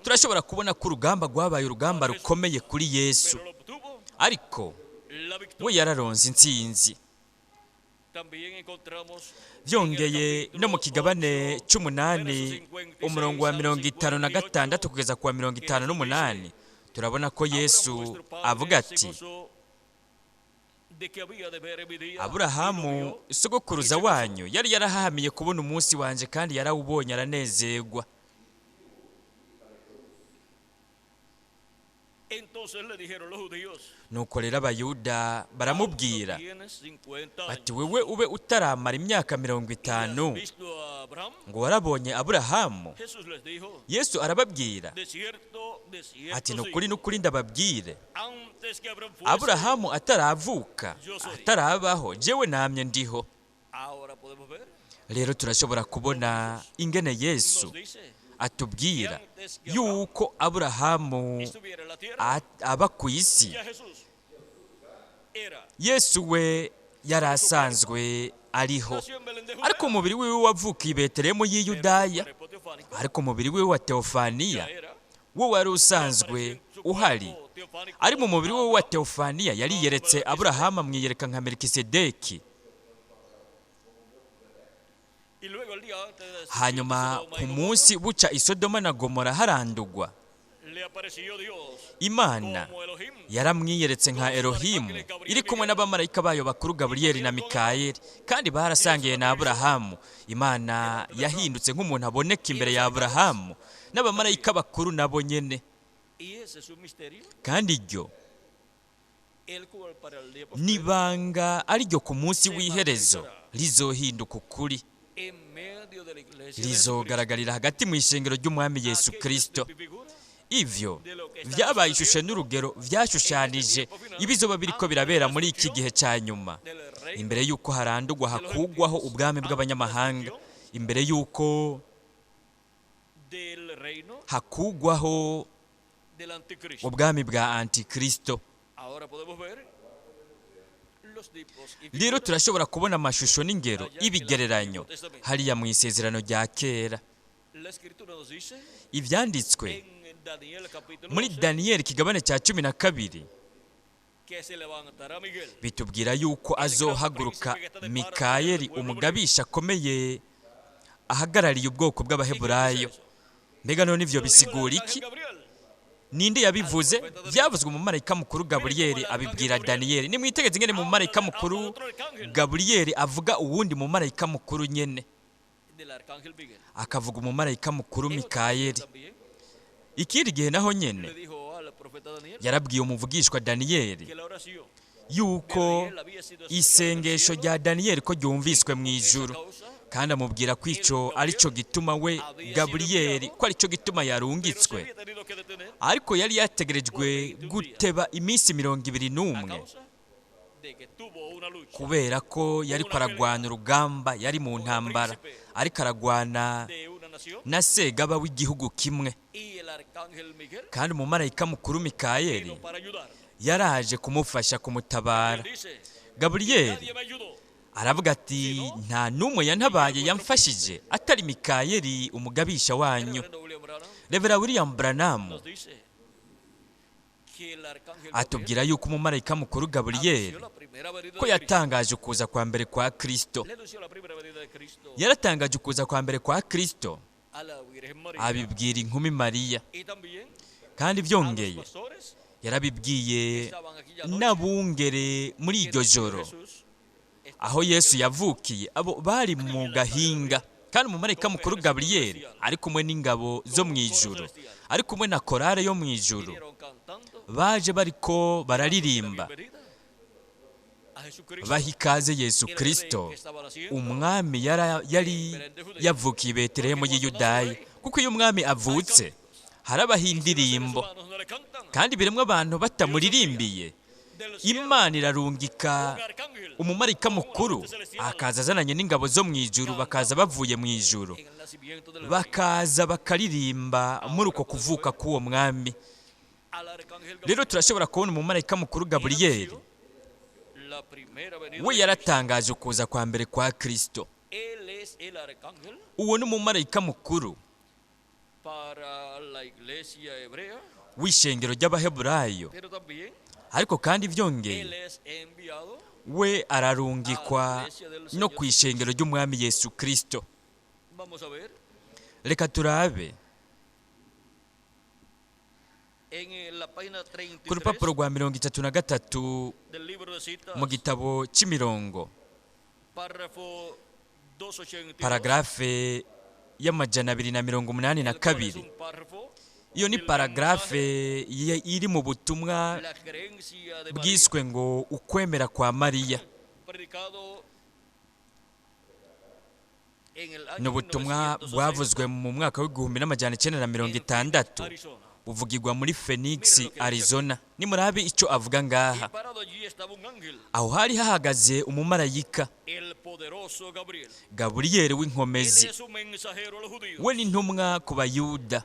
turashobora kubona ko urugamba rwabaye urugamba rukomeye kuri Yesu, ariko we yararonse intsinzi. Byongeye no mu kigabane c'umunani umurongo wa 56 kugeza ku wa 58, turabona ko Yesu avuga ati: Aburahamu sogokuruza wanyu yari yarahahamiye kubona umunsi wanje, kandi yarawubonye aranezerwa. Nuko rero Abayuda baramubwira bati: wewe ube utaramara imyaka 50 ngo warabonye Aburahamu? Yesu arababwira ati: nukuri nukuri ndababwire, Aburahamu ataravuka, atarabaho, jewe namye ndiho. Rero turashobora kubona ingene Yesu atubwira yuko Aburahamu aba ku isi. Yesu we yari asanzwe ariho, ariko umubiri wiwe wavukiye i Betelehemu y'i Yudaya, ariko umubiri wiwe wa Teofaniya wo wari usanzwe uhari. Ari mu mubiri wiwe wa Teofaniya yariyeretse Aburahamu, amwiyereka nka Melikisedeki. Hanyuma ku munsi buca i Sodoma na Gomora harandugwa, Imana yaramwiyeretse nka Elohimu iri kumwe n'abamarayika bayo bakuru Gaburiyeli na Mikayeli, kandi barasangiye na Aburahamu. Imana yahindutse nk'umuntu aboneka imbere ya Aburahamu n'abamarayika bakuru nabo nyene. Kandi iryo nibanga ariryo ku munsi w'iherezo rizohinduka ukuri, rizogaragarira hagati mu ishengero ry'Umwami Yesu Kristo. Ivyo vyabaye ishusho n'urugero vyashushanije ibizoba biriko birabera muri iki gihe ca nyuma, imbere yuko harandugwa hakugwaho ubwami bw'abanyamahanga, imbere yuko hakugwaho ubwami bwa Antikristo. Rero turashobora kubona amashusho n'ingero ibigereranyo hariya mu isezerano rya kera. Ivyanditswe muri Daniyeli kigabane cya 12 bitubwira yuko azohaguruka Mikayeli umugabisha akomeye ahagarariye ubwoko bw'Abaheburayo. Mbega none ivyo bisigura iki? Ninde yabivuze? Byavuzwe mu marayika mukuru Gaburiyeli abibwira Daniyeli. Nimwitegeze ingene mu marayika mukuru Gaburiyeli avuga uwundi mu marayika mukuru nyene, akavuga umumarayika mukuru Mikayeli. Ikindi gihe naho nyene yarabwiye umuvugishwa Daniyeli yuko isengesho rya Daniyeli ko ryumviswe mu ijuru, kandi amubwira ko ico arico gituma we Gaburiyeli ko arico gituma yarungitswe, ariko yari yategerejwe guteba iminsi 21 kubera ko yari aragwana urugamba, yari mu ntambara, ariko aragwana na segaba w'igihugu kimwe. Kandi umumarayika mukuru Mikayeli yaraje kumufasha kumutabara. Gaburiyeli aravuga ati: nta n'umwe yantabaye yamfashije atari Mikayeli umugabisha wanyu. Reverend William Branham atubwira yuko umumarayika mukuru Gaburiyeli ko yatangaje ukuza kwa mbere kwa Kristo. Yaratangaje ukuza kwa mbere kwa Kristo abibwira inkumi Mariya, kandi byongeye yarabibwiye n'abungere muri iryo joro aho Yesu yavukiye. Abo bari mu gahinga Kandi umumarayika mukuru Gaburiyeli ari kumwe n'ingabo zo mu ijuru, ari kumwe na korale yo mu ijuru, baje bariko bararirimba baha ikaze Yesu Kristo, umwami yari yavukiye i Betelehemu y'i Yudaya. Kuko iyo umwami avutse harabaho indirimbo, kandi biremwa abantu batamuririmbiye, Imana irarungika umumarayika mukuru akaza azananye n'ingabo zo mu ijuru, bakaza bavuye mu ijuru, bakaza bakaririmba muri uko kuvuka k'uwo mwami. Rero turashobora kubona umumarayika mukuru Gaburiyeli we yaratangaje ukuza kwa mbere kwa Kristo. Uwo ni umumarayika mukuru w'ishengero ry'Abaheburayo, ariko kandi byongeye we ararungikwa no ku ishengero ry'umwami Yesu Kristo. Reka turabe ku rupapuro rwa 33 mu gitabo cy'imirongo, paragrafe y'282. Iyo ni paragrafe iri mu butumwa bwiswe ngo ukwemera kwa Mariya. Ni ubutumwa bwavuzwe mu mwaka w'1960, buvugirwa muri Phoenix, Arizona. Nimurabe icyo avuga ngaha. Aho hari hahagaze umumarayika Gaburiyeli w'inkomezi, we n'intumwa ku Bayuda.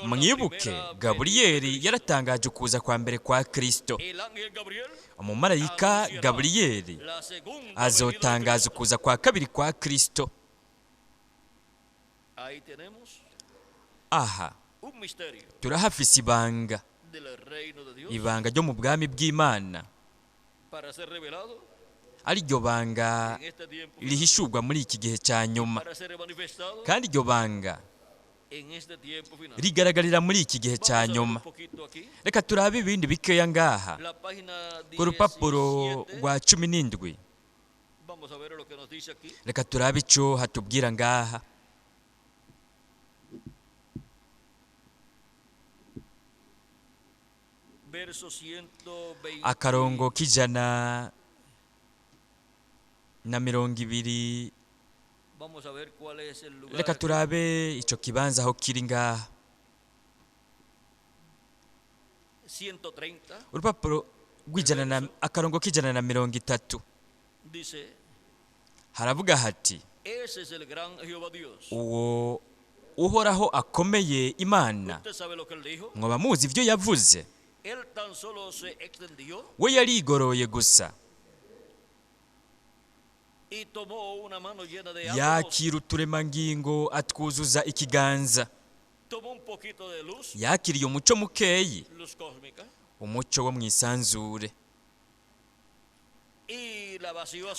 Mwibuke, Gaburiyeli yaratangaje ukuza kwa mbere kwa Kristo. Umumarayika Gaburiyeli azotangaza ukuza kwa kabiri kwa Kristo. Aha turahafise ibanga, ibanga ryo mu bwami bw'Imana, ariryo banga rihishurwa muri iki gihe cya nyuma, kandi iryo banga rigaragarira muri iki gihe cya nyuma. Reka turabe ibindi bikeya ngaha ku rupapuro rwa 17. Reka turabe icyo hatubwira ngaha. Akarongo k'120. Reka turabe icyo kibanza aho kiri ngaha. Urupapuro rw'ijana, akarongo k'130, haravuga hati: uwo Uhoraho akomeye Imana, mwoba muzi ibyo yavuze? We yarigoroye gusa, yakira uturemangingo atwuzuza ikiganza, yakiriye umuco mukeyi, umuco wo mu isanzure,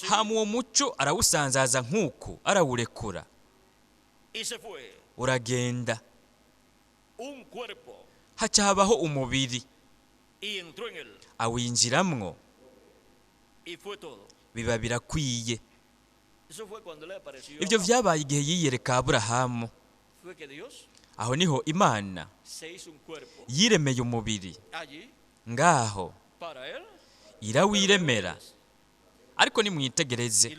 hama uwo muco arawusanzaza nk'uku, arawurekura uragenda, haca habaho umubiri, awinjiramwo, biba birakwiye. Ibyo vyabaye igihe yiyereka Aburahamu. Aho niho Imana yiremeye umubiri, ngaho irawiremera. Ariko nimwitegereze,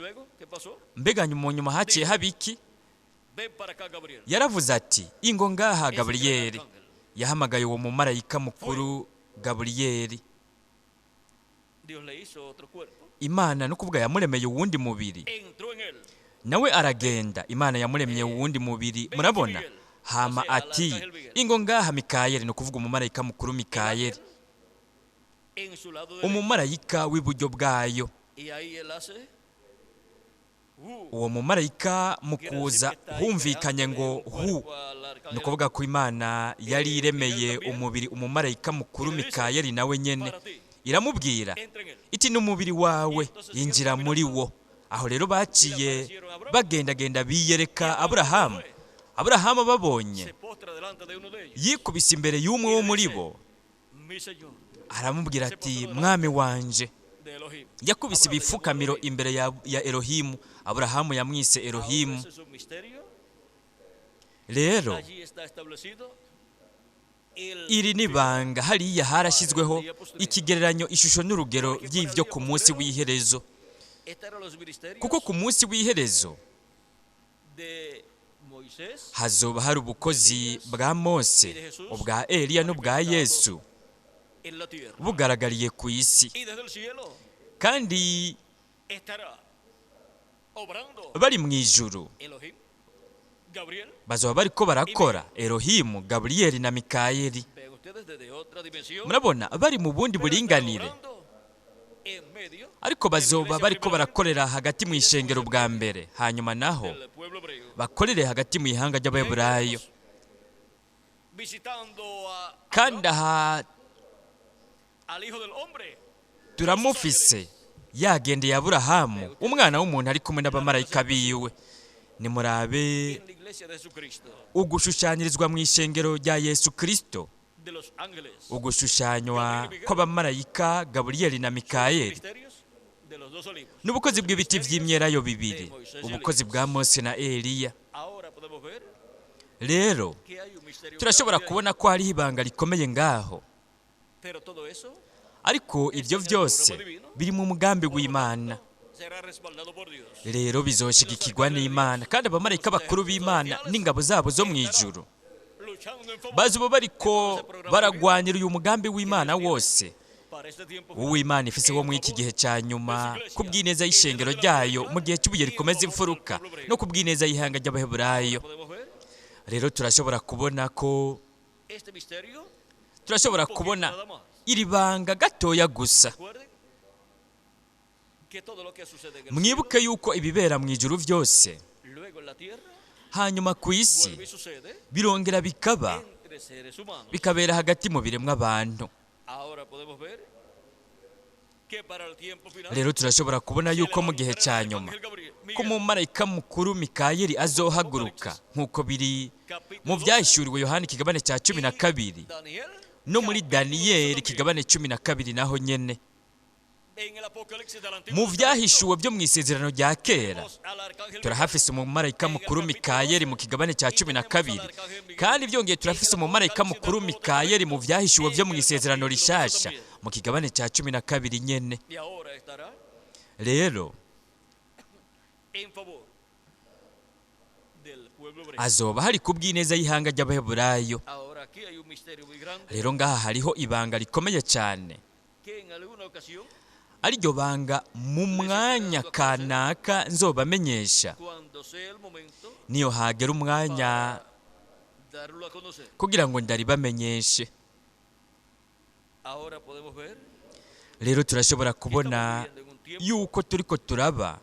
mbega mu nyuma haciye habiki? Yaravuze ati: ingo ngaha Gaburiyeli. Yahamagaye uwo mumarayika mukuru Gaburiyeli. Imana no kuvuga yamuremeye uwundi mubiri, nawe aragenda. Imana yamuremeye uwundi mubiri, murabona. Hama ati: ingo ngaha Mikayeli, no kuvuga umumarayika mukuru Mikayeli, umumarayika w'iburyo bwayo. Uwo mumarayika mu kuza humvikanye ngo hu, ni ukuvuga ko Imana yari iremeye umubiri umumarayika mukuru Mikayeli nawe nyene. Iramubwira iti: n'umubiri wawe yinjira muri wo. Aho rero baciye bagendagenda biyereka Aburahamu. Aburahamu babonye yikubise imbere y'umwe wo muri bo, aramubwira ati: mwami wanje. Yakubise Abraham le llamó ibifukamiro Elohim. Imbere ya Elohimu. Aburahamu yamwise Ahora Elohimu. ese es un misterio. Rero Allí está establecido el iri ni ibanga. Hariya harashyizweho ikigereranyo, ishusho n'urugero by'ibyo ku munsi w'iherezo. Estos eran los ministerios Kuko ku munsi w'iherezo de Moisés hazoba hari ubukozi bwa Mose, ubwa Eliya n'ubwa Yesu en la tierra. bugaragariye ku isi. Y desde el cielo Kandi estará obrando bari mu ijuru Elohim, Gabriel. bazoba bariko barakora Elohimu, Gaburiyeli na Mikayeli. Vean ustedes desde otra dimensión. Murabona bari mu bundi Pero estará buringanire, obrando en medio ariko bazoba bariko barakorera hagati mu ishengero bwa mbere, hanyuma naho del pueblo hebreo. bakorere hagati mu ihanga ry'Abaheburayo. Visitando a Kandi aha al Hijo del Hombre. turamufise yagendeye Aburahamu, umwana w'umuntu, ari kumwe n'abamarayika biwe. Nimurabe En la iglesia de Jesucristo, ugushushanyirizwa mu ishengero rya Yesu Kristo, de los ángeles, ugushushanywa kw'abamarayika Gaburiyeli na Mikayeli, misterios de los dos olivos. n'ubukozi bw'ibiti vy'imyelayo bibiri, ubukozi bwa Mose na Eliya. Ahora podemos ver Rero que hay un misterio turashobora grande ahí. kubona ko hariho ibanga rikomeye ngaho. Pero todo eso Ariko ibyo byose biri mu mugambi w'Imana. Será respaldado por Dios. Rero bizoshigikirwa n'Imana, kandi abamarayika bakuru b'Imana n'ingabo zabo zo mu ijuru Luchando en favor bazoba bariko baragwanira uyu mugambi w'Imana wose para este tiempo uw'Imana ifise wo muri iki gihe cya nyuma, ku bw'ineza y'ishengero ryayo mu gihe cy'ubuye rikomeza imfuruka, no ku bw'ineza y'ihanga ry'Abaheburayo. Podemos ver Rero turashobora kubona ko este misterio. turashobora kubona iri banga gatoya gusa. Recuerden que todo lo que sucede en el Mwibuke yuko ibibera mu ijuru byose, cielo, luego en la tierra hanyuma ku isi vuelve y sucede birongera bikaba, entre seres humanos. bikabera hagati mu biremwa abantu. Ahora podemos ver que para el tiempo final Rero turashobora kubona yuko mu gihe cya nyuma ko umumarayika mukuru Mikayeli azohaguruka, nk'uko biri mu Byahishuriwe Yohani ikigabane cya 12, Daniel no muri Daniyeli ikigabane 12 naho nyene. en el Apocalipsis del Antiguo Mu byahishuwe byo mu Isezerano rya Kera al arcángel turahafise umumarayika mukuru Mikayeli mu kigabane cya 12, kandi byongeye turafise umumarayika mukuru Mikayeli mu byahishuwe byo mu Isezerano Rishasha mu kigabane cya 12 nyene. Y ahora estará Rero en favor del pueblo hebreo. azoba hari ku bw'ineza y'ihanga ry'Abaheburayo. Ahora aquí hay un misterio muy grande Rero ngaha hariho ibanga rikomeye cyane, que en alguna ocasión, ariryo banga mu mwanya kanaka nzobamenyesha cuando sea el momento, niyo hagera umwanya darlo a conocer. kugira ngo ndaribamenyeshe. Ahora podemos ver Rero turashobora kubona yuko turiko turaba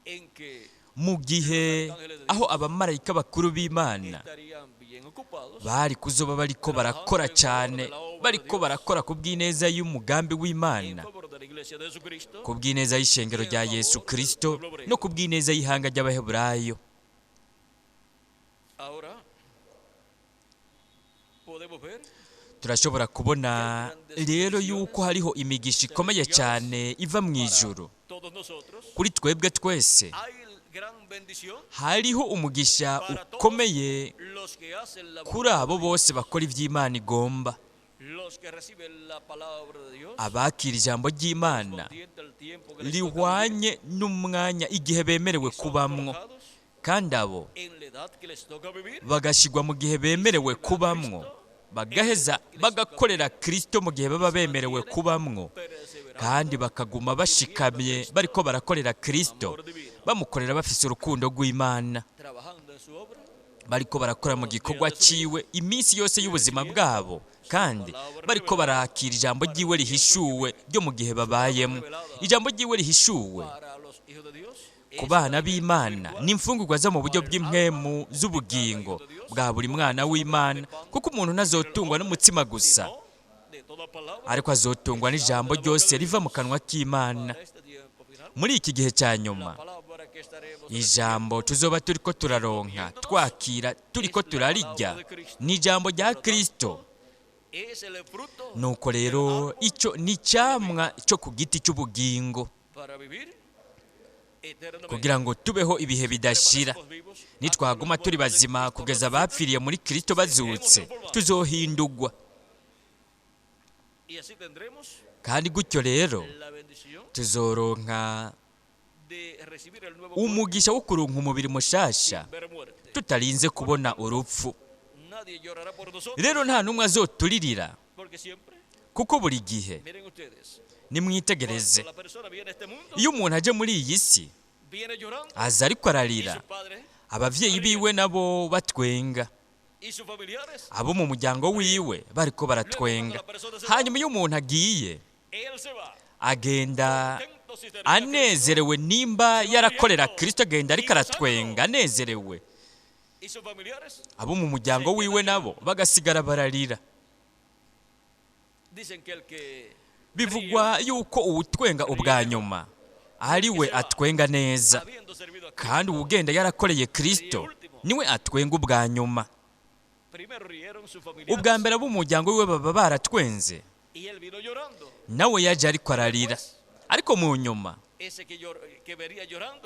en que mu gihe aho abamarayika bakuru b'Imana estarían bien ocupados bari kuzoba bariko barakora cyane, bariko barakora ku bw'ineza y'umugambi en w'Imana, favor de la iglesia de Jesucristo ku bw'ineza y'ishengero rya Yesu Kristo no ku bw'ineza y'ihanga ry'Abaheburayo. Ahora podemos ver Turashobora kubona rero yuko hariho imigisha ikomeye cyane iva mu ijuru todos nosotros kuri twebwe twese. Hay gran bendición Hariho umugisha para todos ukomeye los que hacen la kuri abo bose bakora iby'Imana igomba, los que reciben la palabra de Dios abakira ijambo ry'Imana correspondiente al tiempo que les toca vivir, rihwanye n'umwanya igihe bemerewe y son kubamwo, colocados kandi abo en la edad que les toca vivir bagashyirwa mu gihe bemerewe kubamwo, bagaheza bagakorera Kristo mu gihe baba bemerewe kubamwo, perseverando kandi bakaguma bashikamye bariko barakorera Kristo, bamukorera bafise urukundo rw'Imana, trabajando en su obra bariko barakora mu gikorwa ciwe iminsi yose y'ubuzima bwabo, kandi bariko barakira ijambo ryiwe rihishuwe ryo mu gihe babayemo. Ijambo ryiwe rihishuwe para los hijos de Dios ku bana b'Imana ni imfungurwa zo mu buryo bw'impwemu z'ubugingo bwa buri mwana w'Imana, kuko umuntu ntazotungwa n'umutsima gusa, sino de toda palabra ariko azotungwa n'ijambo ryose riva mu kanwa k'Imana. para este tiempo final Muri iki gihe cya nyuma la palabra que estaremos ijambo tuzoba turiko turaronka, twakira, turiko turarirya, ni ijambo rya Kristo. Nuko rero icyo ni icyamwa cyo ku giti cy'ubugingo, kugira ngo tubeho ibihe bidashira. Nitwaguma turi bazima kugeza abapfiriye muri Kristo bazutse, tuzohindugwa. Kandi gutyo rero tuzoronka umugisha wo kuronka umubiri mushasha tutarinze kubona urupfu. Rero nta n'umwe azoturirira, kuko buri gihe nimwitegereze, iyo umuntu aje muri iyi si aza ariko ararira, abavyeyi biwe nabo batwenga, abo mu muryango wiwe bariko baratwenga. Hanyuma iyo umuntu agiye, agenda anezerewe. Nimba yarakorera Kristo, agenda ariko aratwenga anezerewe, abo mu muryango wiwe nabo bagasigara bararira. Bivugwa yuko uwutwenga ubwa nyuma ari we atwenga neza, kandi uwugenda yarakoreye Kristo niwe atwenga ubwa nyuma. Ubwa mbere ab'umuryango wiwe baba baratwenze, nawe yaje ariko ararira, ariko mu nyuma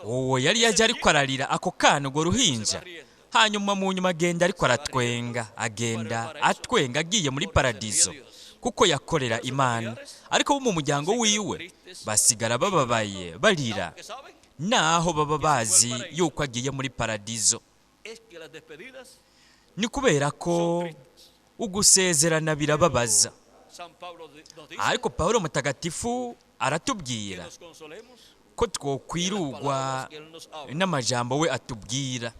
uwo yari yaje ariko ararira ako kana, urwo ruhinja, hanyuma mu nyuma agenda ariko aratwenga, agenda atwenga agiye muri paradizo kuko yakorera Imana. Ariko bo mu muryango wiwe basigara bababaye barira, naho baba bazi yuko agiye muri paradizo. Ni kubera ko ugusezerana birababaza. Ariko Pawulo mutagatifu aratubwira ko twokwirugwa n'amajambo we atubwira,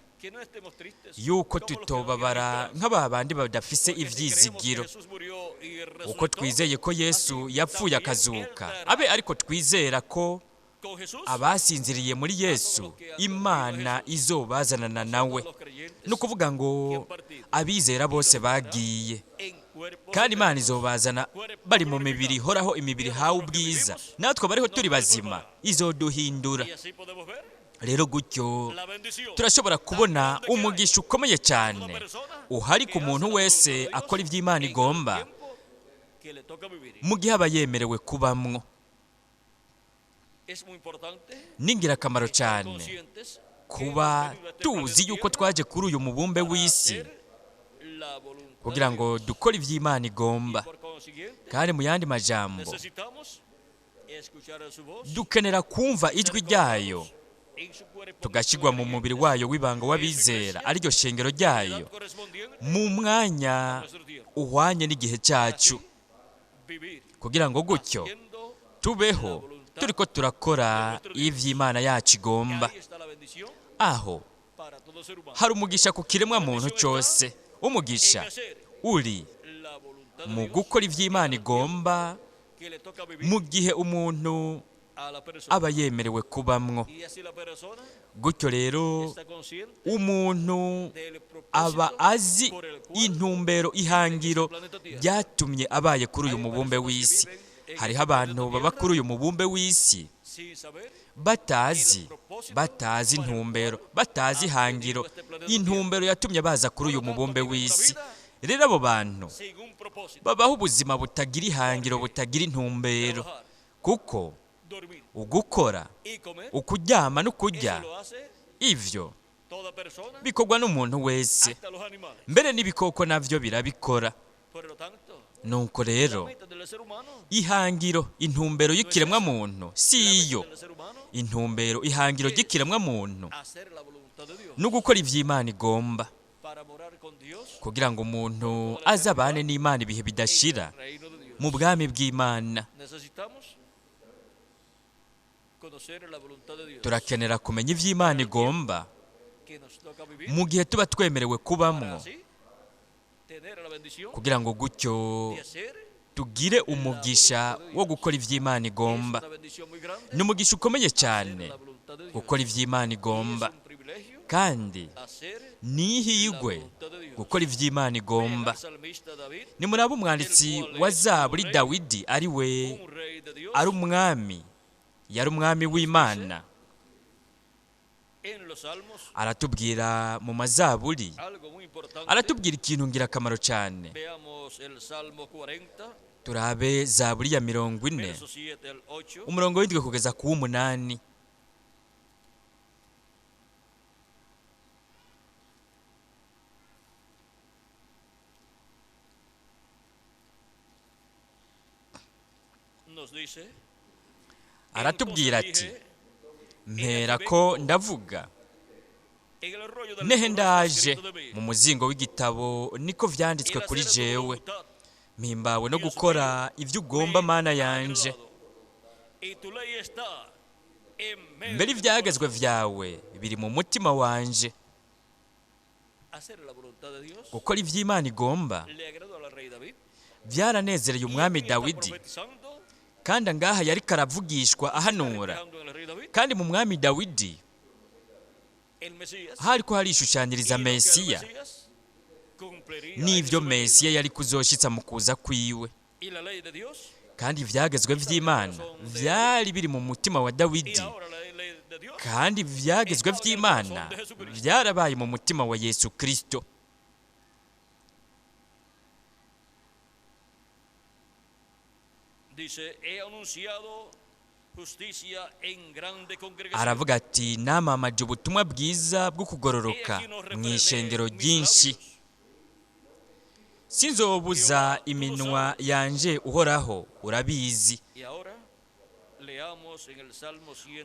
yuko tutobabara nk'aba bandi badafise ivyizigiro. Uko twizeye ko Yesu yapfuye akazuka, abe ariko twizera ko abasinziriye muri Yesu Imana izobazanana nawe. Ni ukuvuga ngo abizera bose bagiye, kandi Imana izobazana bari mu mibiri ihoraho, imibiri ihawe ubwiza. Natwe bariho turi bazima izoduhindura. Rero gutyo turashobora kubona umugisha ukomeye cyane uhari ku muntu wese akora iby'Imana igomba mu gihe aba yemerewe kubamwo. Ni ingirakamaro cyane kuba tuzi yuko twaje kuri uyu mubumbe w'isi kugira ngo dukore iby'Imana igomba. Kandi mu yandi majambo, dukenera kumva ijwi ryayo, tugashyirwa mu mubiri wayo w'ibanga w'abizera, ariryo shengero ryayo, mu mwanya uhwanye n'igihe cyacu, kugira ngo gutyo tubeho turiko turakora ivy'Imana yacu igomba. Aho hari umugisha ku kiremwa muntu cyose. Umugisha uri mu gukora ivy'Imana igomba mu gihe umuntu aba yemerewe kubamwo. Gutyo rero umuntu aba azi intumbero, ihangiro ryatumye abaye kuri uyu mubumbe w'isi. Hariho abantu baba kuri uyu mubumbe w'isi batazi intumbero, batazi ihangiro, intumbero yatumye baza kuri uyu mubumbe w'isi. Rero abo bantu babaho ubuzima butagira ihangiro, butagira intumbero, kuko ugukora, ukuryama no kurya, ivyo bikorwa n'umuntu wese, mbere n'ibikoko navyo birabikora. Nuko rero ihangiro, intumbero y'ikiremwa muntu si iyo. Intumbero, ihangiro ry'ikiremwa muntu no gukora ivy'Imana igomba, kugira ngo umuntu azabane n'Imana ibihe bidashira mu bwami bw'Imana. Turakenera kumenya ivy'Imana igomba mu gihe tuba twemerewe kubamwo, kugira ngo gutyo tugire umugisha wo gukora ivy'Imana igomba. Ni umugisha ukomeye cyane gukora ivy'Imana igomba, kandi ni ihirwe gukora ivy'Imana igomba. Nimuraba umwanditsi wa Zaburi Dawidi, ari we ari umwami, yari umwami w'Imana. Aratubwira mu mazaburi, aratubwira ikintu ngirakamaro cyane. Turabe zaburi ya 40 umurongo 7 kugeza ku 8. Aratubwira ati: mpera ko ndavuga, nehe ndaje mu muzingo w'igitabo niko vyanditswe kuri jewe, mpimbawe no gukora ivyo ugomba Mana yanje. Mbere ivyagezwe vyawe biri mu mutima wanje. Gukora ivy'Imana igomba byaranezereye umwami Dawidi, kandi ngaha yari karavugishwa ahanura. Kandi mu mwami Dawidi hariko harishushaniriza Mesiya n'ivyo Mesiya yari kuzoshitsa mu kuza kwiwe. Kandi ivyagezwe vy'Imana vyari biri mu mutima wa Dawidi, kandi ivyagezwe vy'Imana vyarabaye mu mutima wa Yesu Kristo. Aravuga ati: namamaje ubutumwa bwiza bwo kugororoka mu ishengero ryinshi, sinzobuza iminwa yanje Uhoraho urabizi.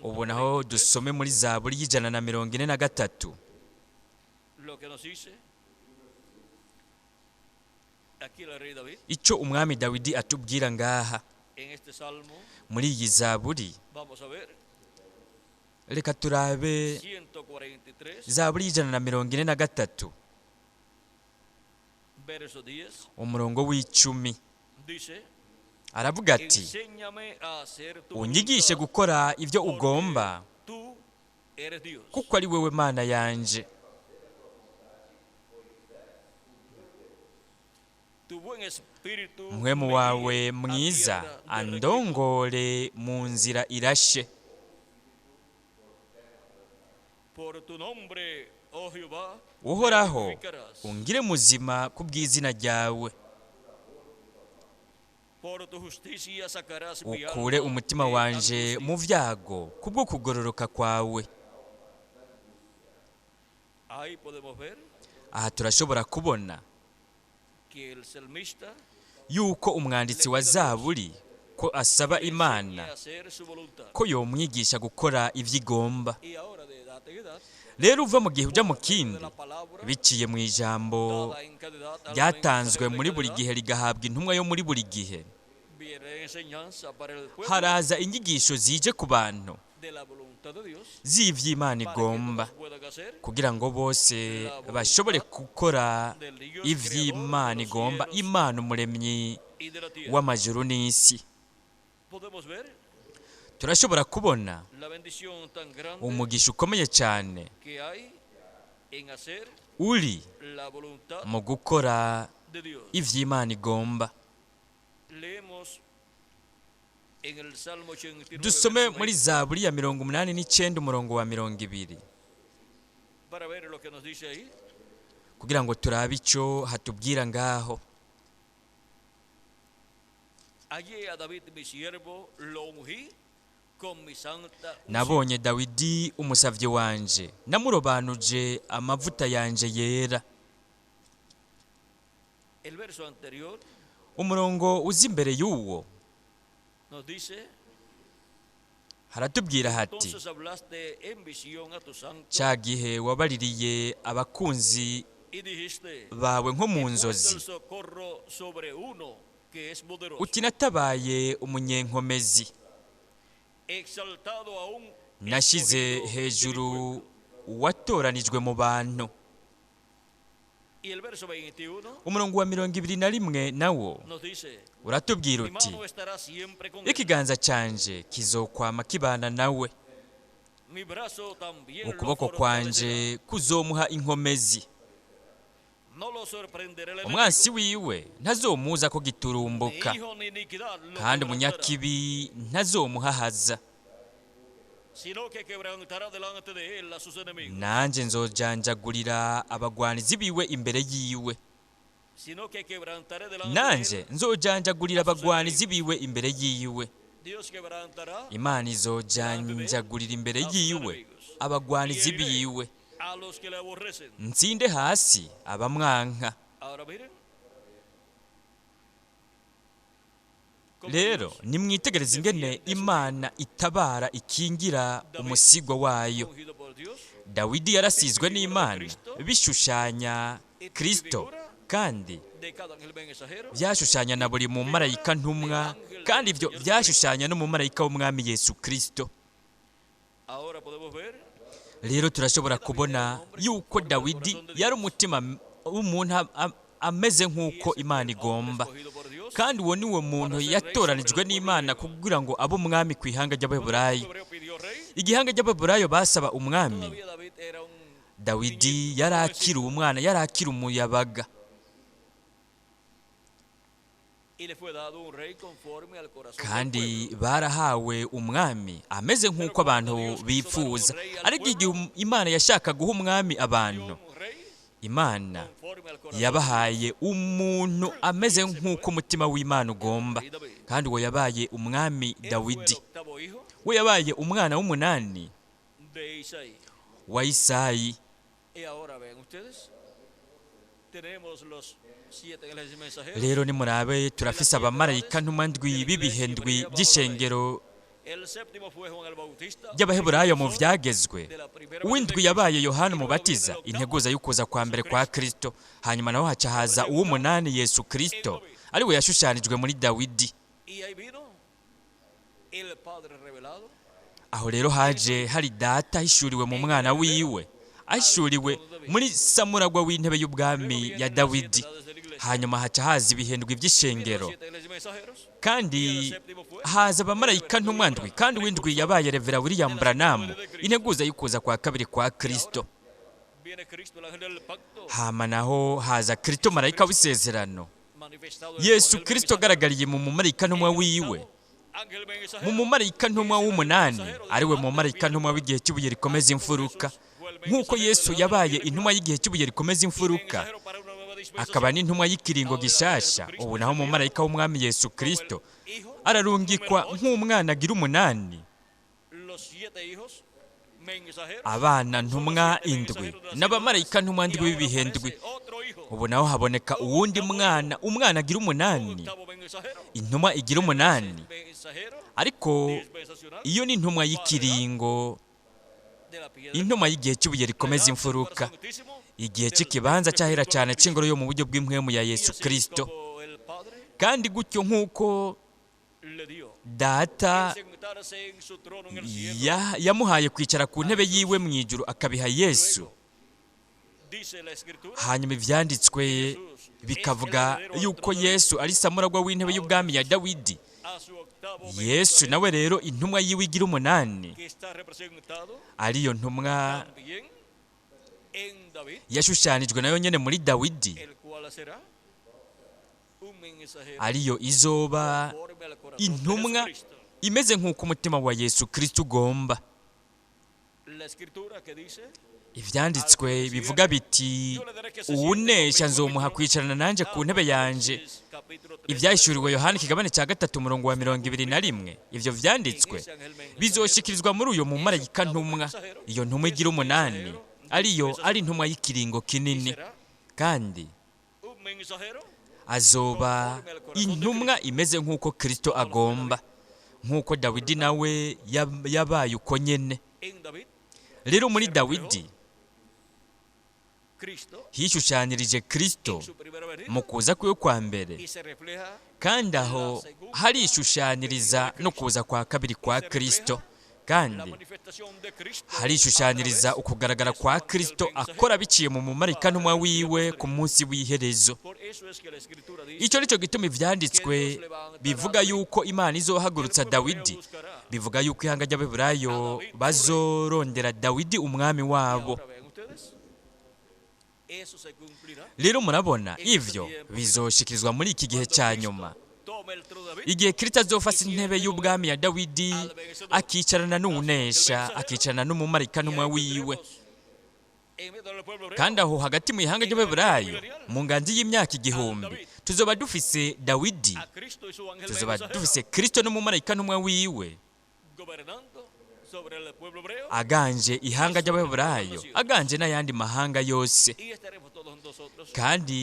Ubu naho dusome muri zaburi y'143. Icyo umwami Dawidi atubwira ngaha muri iyi zaburi, reka turabe zaburi y'143 umurongo w'10. Aravuga ati: unyigishe gukora ibyo ugomba, kuko ari wewe Mana yanje. Mpwemu wawe mwiza andongore mu nzira irashe. Uhoraho ungire muzima kubw'izina ryawe, ukure umutima wanje mu vyago kubwo kugororoka kwawe. Aha turashobora kubona yuko umwanditsi wa zaburi ko asaba Imana ko yomwigisha gukora ivyo igomba. Rero uva mu gihe uja mu kindi, biciye mu ijambo ryatanzwe muri buri gihe rigahabwa intumwa yo muri buri gihe, haraza inyigisho zije ku bantu z'ivy'Imana igomba, kugira ngo bose bashobore gukora ivy'Imana igomba, Imana umuremyi w'amajuru n'isi. Turashobora kubona umugisha ukomeye cyane uri mu gukora ivy'Imana igomba. Dusome muri zaburi ya 89 umurongo wa 20 kugira ngo turabe ico hatubwira ngaho. Nabonye Dawidi umusavyi wanje, namurobanuje amavuta yanje yera. Umurongo uzi imbere y'uwo haratubwira hati: cya gihe wabaririye abakunzi bawe nko mu nzozi, uti natabaye umunyenkomezi, nashize hejuru uwatoranijwe mu bantu. Umurongo wa 21 nawo uratubwira uti: ikiganza canje kizokwama kibana nawe, ukuboko kwanje kuzomuha inkomezi, umwansi wiwe ntazomuza ko giturumbuka, kandi umunyakibi ntazomuhahaza. Nanjye nzojanjagurira abagwanizi biwe imbere yiwe. Nanjye nzojanjagurira abagwanizi biwe imbere yiwe. Imana izojanjagurira imbere yiwe abagwanizi biwe, ntsinde hasi abamwanka. Rero nimwitegereze ingene Imana itabara ikingira umusigwa wayo. Dawidi yarasizwe n'Imana bishushanya Kristo, kandi byashushanya na buri mumarayika ntumwa, kandi ibyo byashushanya n'umumarayika w'umwami Yesu Kristo. Rero turashobora kubona yuko Dawidi yari umutima w'umuntu ameze nk'uko Imana igomba, kandi uwo ni wo muntu yatoranijwe n'Imana kugira ngo abe umwami ku ihanga ry'Abaheburayo. Igihanga ry'Abaheburayo basaba umwami. Dawidi yari akiri umwana, yari akiri umuyabaga, kandi barahawe umwami ameze nk'uko abantu bifuza. Ariko igihe Imana yashaka guha umwami abantu, Imana yabahaye umuntu ameze nk'uko umutima w'Imana ugomba, kandi uwo yabaye umwami Dawidi. We yabaye umwana w'umunani wa Isayi. Rero nimurabe, turafise abamarayika ntumwa ndwi b'ibihe ndwi by'ishengero ry'Abaheburayo mu vyagezwe. Uw'indwi yabaye Yohana Umubatiza, integuza y'ukuza kwa mbere kwa Kristo. Hanyuma naho haca haza uw'umunani Yesu Kristo, ari we yashushanijwe muri Dawidi. Aho rero haje hari Data ahishuriwe mu mwana wiwe, ahishuriwe muri samuragwa w'intebe y'ubwami ya Dawidi. Hanyuma haca haza ibihendwi by'ishengero, kandi haza abamarayika ntumwa ndwi, kandi uw'indwi yabaye Revera William Branham, integuza y'ukuza kwa kabiri kwa Kristo. Hama naho haza Kristo marayika w'isezerano, Yesu Kristo agaragariye mu mumarayika ntumwa wiwe, mu mumarayika ntumwa w'umunani, ariwe mumarayika ntumwa w'igihe cy'ibuye rikomeza imfuruka. Nk'uko Yesu yabaye intumwa y'igihe cy'ibuye rikomeza imfuruka, akaba n'intumwa y'ikiringo gishasha, ubu naho umumarayika w'umwami Yesu Kristo ararungikwa nk'umwana agira umunani. Abana ntumwa indwi n'abamarayika ntumwa ndwi b'ibihe ndwi. Ubu naho haboneka uwundi mwana, umwana agira umunani, intumwa igira umunani. Ariko iyo ni intumwa y'ikiringo, intumwa y'igihe cy'ibuye rikomeza imfuruka, igihe cy'ikibanza cyahera cyane cy'ingoro yo mu buryo bw'impwemu ya Yesu Kristo. Kandi gutyo nk'uko Data yamuhaye kwicara ku ntebe yiwe mu ijuru akabiha Yesu, hanyuma ivyanditswe bikavuga yuko Yesu ari samuragwa w'intebe y'ubwami ya Dawidi. Yesu nawe rero intumwa yiwe igira umunani, ariyo ntumwa yashushanijwe nayo nyene muri Dawidi, ariyo izoba intumwa imeze nk'uko umutima wa Yesu Kristo ugomba. Ivyanditswe bivuga biti uwunesha nzomuha kwicarana nanje ku ntebe yanje. Ivyahishuriwe Yohana ikigabane cya 3 umurongo wa 21. Ivyo vyanditswe bizoshikirizwa muri uyo mumarayika ntumwa, iyo ntumwa igira umunani, ariyo ari intumwa y'ikiringo kinini, kandi azoba intumwa imeze nk'uko Kristo agomba, nk'uko Dawidi nawe yabaye uko nyene. Rero muri Dawidi hishushanirije Kristo mu kuza kwiwe kwa mbere, kandi aho harishushaniriza no kuza kwa kabiri kwa Kristo, kandi harishushaniriza ukugaragara kwa Kristo akora biciye mu mumarayika ntumwa wiwe ku munsi w'iherezo. Icyo nicyo gituma ivyanditswe bivuga yuko Imana izohagurutsa Dawidi, bivuga yuko ihanga ry'Abaheburayo bazorondera Dawidi umwami wabo. Rero murabona ivyo bizoshikirizwa muri iki gihe cya nyuma, Igihe Kristo azofasa intebe y'ubwami ya Dawidi, akicarana n'uwunesha, akicarana n'umumarayika n'umwe wiwe, kandi aho hagati mu ihanga ry'Abaheburayo, mu nganji y'imyaka 1000, tuzoba dufise Dawidi, tuzoba dufise Kristo n'umumarayika n'umwe wiwe aganje ihanga ry'Abaheburayo, aganje n'ayandi mahanga yose. Kandi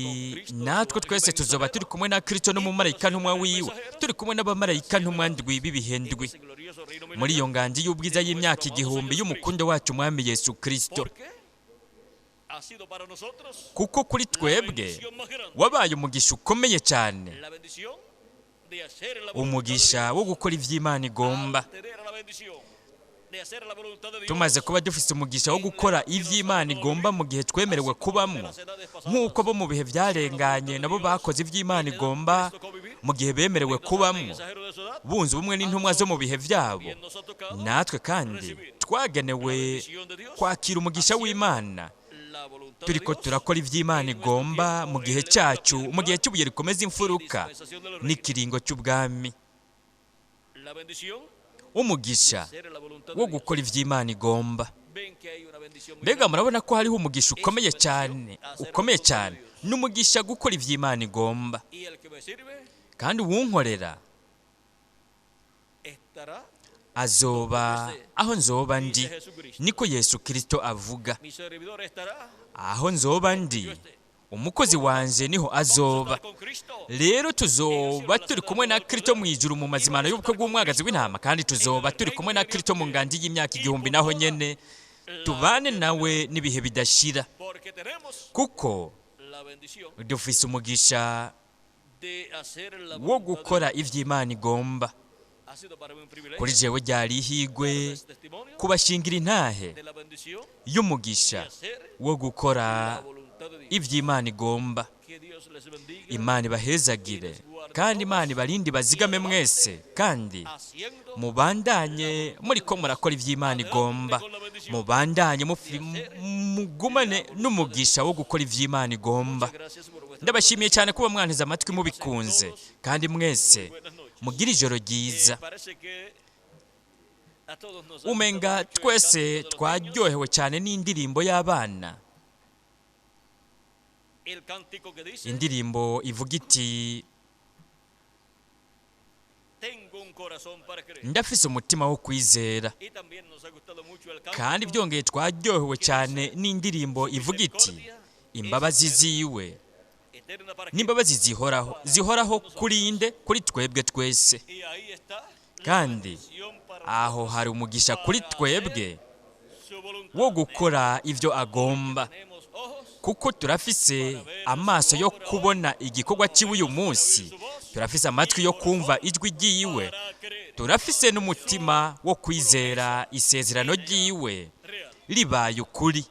natwe twese tuzoba turi kumwe na Kristo n'umumarayika ntumwa wiwe, turi kumwe n'abamarayika ntumwa ndwi b'ibihe ndwi, muri iyo nganji y'ubwiza y'imyaka 1000 y'umukundo wacu Umwami Yesu Kristo. Kuko kuri twebwe wabaye umugisha ukomeye cyane, umugisha wo gukora iby'Imana igomba. Tumaze kuba dufite umugisha wo gukora iby'Imana igomba mu gihe twemerewe kubamwo, nk'uko bo mu bihe byarenganye nabo bakoze iby'Imana igomba mu gihe bemerewe kubamwo, bunze ubumwe n'intumwa zo mu bihe byabo, natwe kandi twagenewe kwakira umugisha w'Imana turiko turakora iby'Imana igomba mu gihe cyacu, mu gihe cy'ubuye rikomeza imfuruka n'ikiringo cy'ubwami. Umugisha wo gukora iby'Imana igomba. Mbega murabona ko hariho umugisha ukomeye cyane, ukomeye cyane, n'umugisha gukora iby'Imana igomba. Kandi uwunkorera azoba aho nzoba ndi, niko Yesu Kristo avuga. Aho nzoba ndi, umukozi wanje niho azoba. Rero tuzoba turi kumwe na Kristo mu ijuru mu mazimano y'ubukwe bw'umwagazi w'intama, kandi tuzoba turi kumwe na Kristo mu nganji y'imyaka 1000, naho nyene tubane nawe n'ibihe bidashira, kuko dufise umugisha wo gukora ivy'Imana igomba. Kuri jewe ryari ihigwe kubashingira intahe y'umugisha wo gukora ivy'Imana igomba. Imana ibahezagire, kandi Imana ibarinde, bazigame mwese, kandi mubandanye muriko murakora ivy'Imana igomba, mubandanye mugumane n'umugisha wo gukora ivy'Imana igomba. Ndabashimiye cyane kuba mwanteze amatwi mubikunze, kandi mwese mugire ijoro ryiza. Umenga twese twaryohewe cyane n'indirimbo y'abana, indirimbo ivuga iti: ndafise umutima wo kwizera. Kandi byongeye twaryohewe cyane n'indirimbo ivuga iti: imbabazi ziwe n'imbabazi zihoraho, zihoraho kuri inde? Kuri twebwe twese. Kandi aho hari umugisha kuri twebwe wo gukora ibyo agomba, kuko turafise amaso yo kubona igikorwa cy'iwe uyu munsi, turafise amatwi yo kumva ijwi ry'iwe, turafise n'umutima wo kwizera isezerano ry'iwe ribaye ukuri.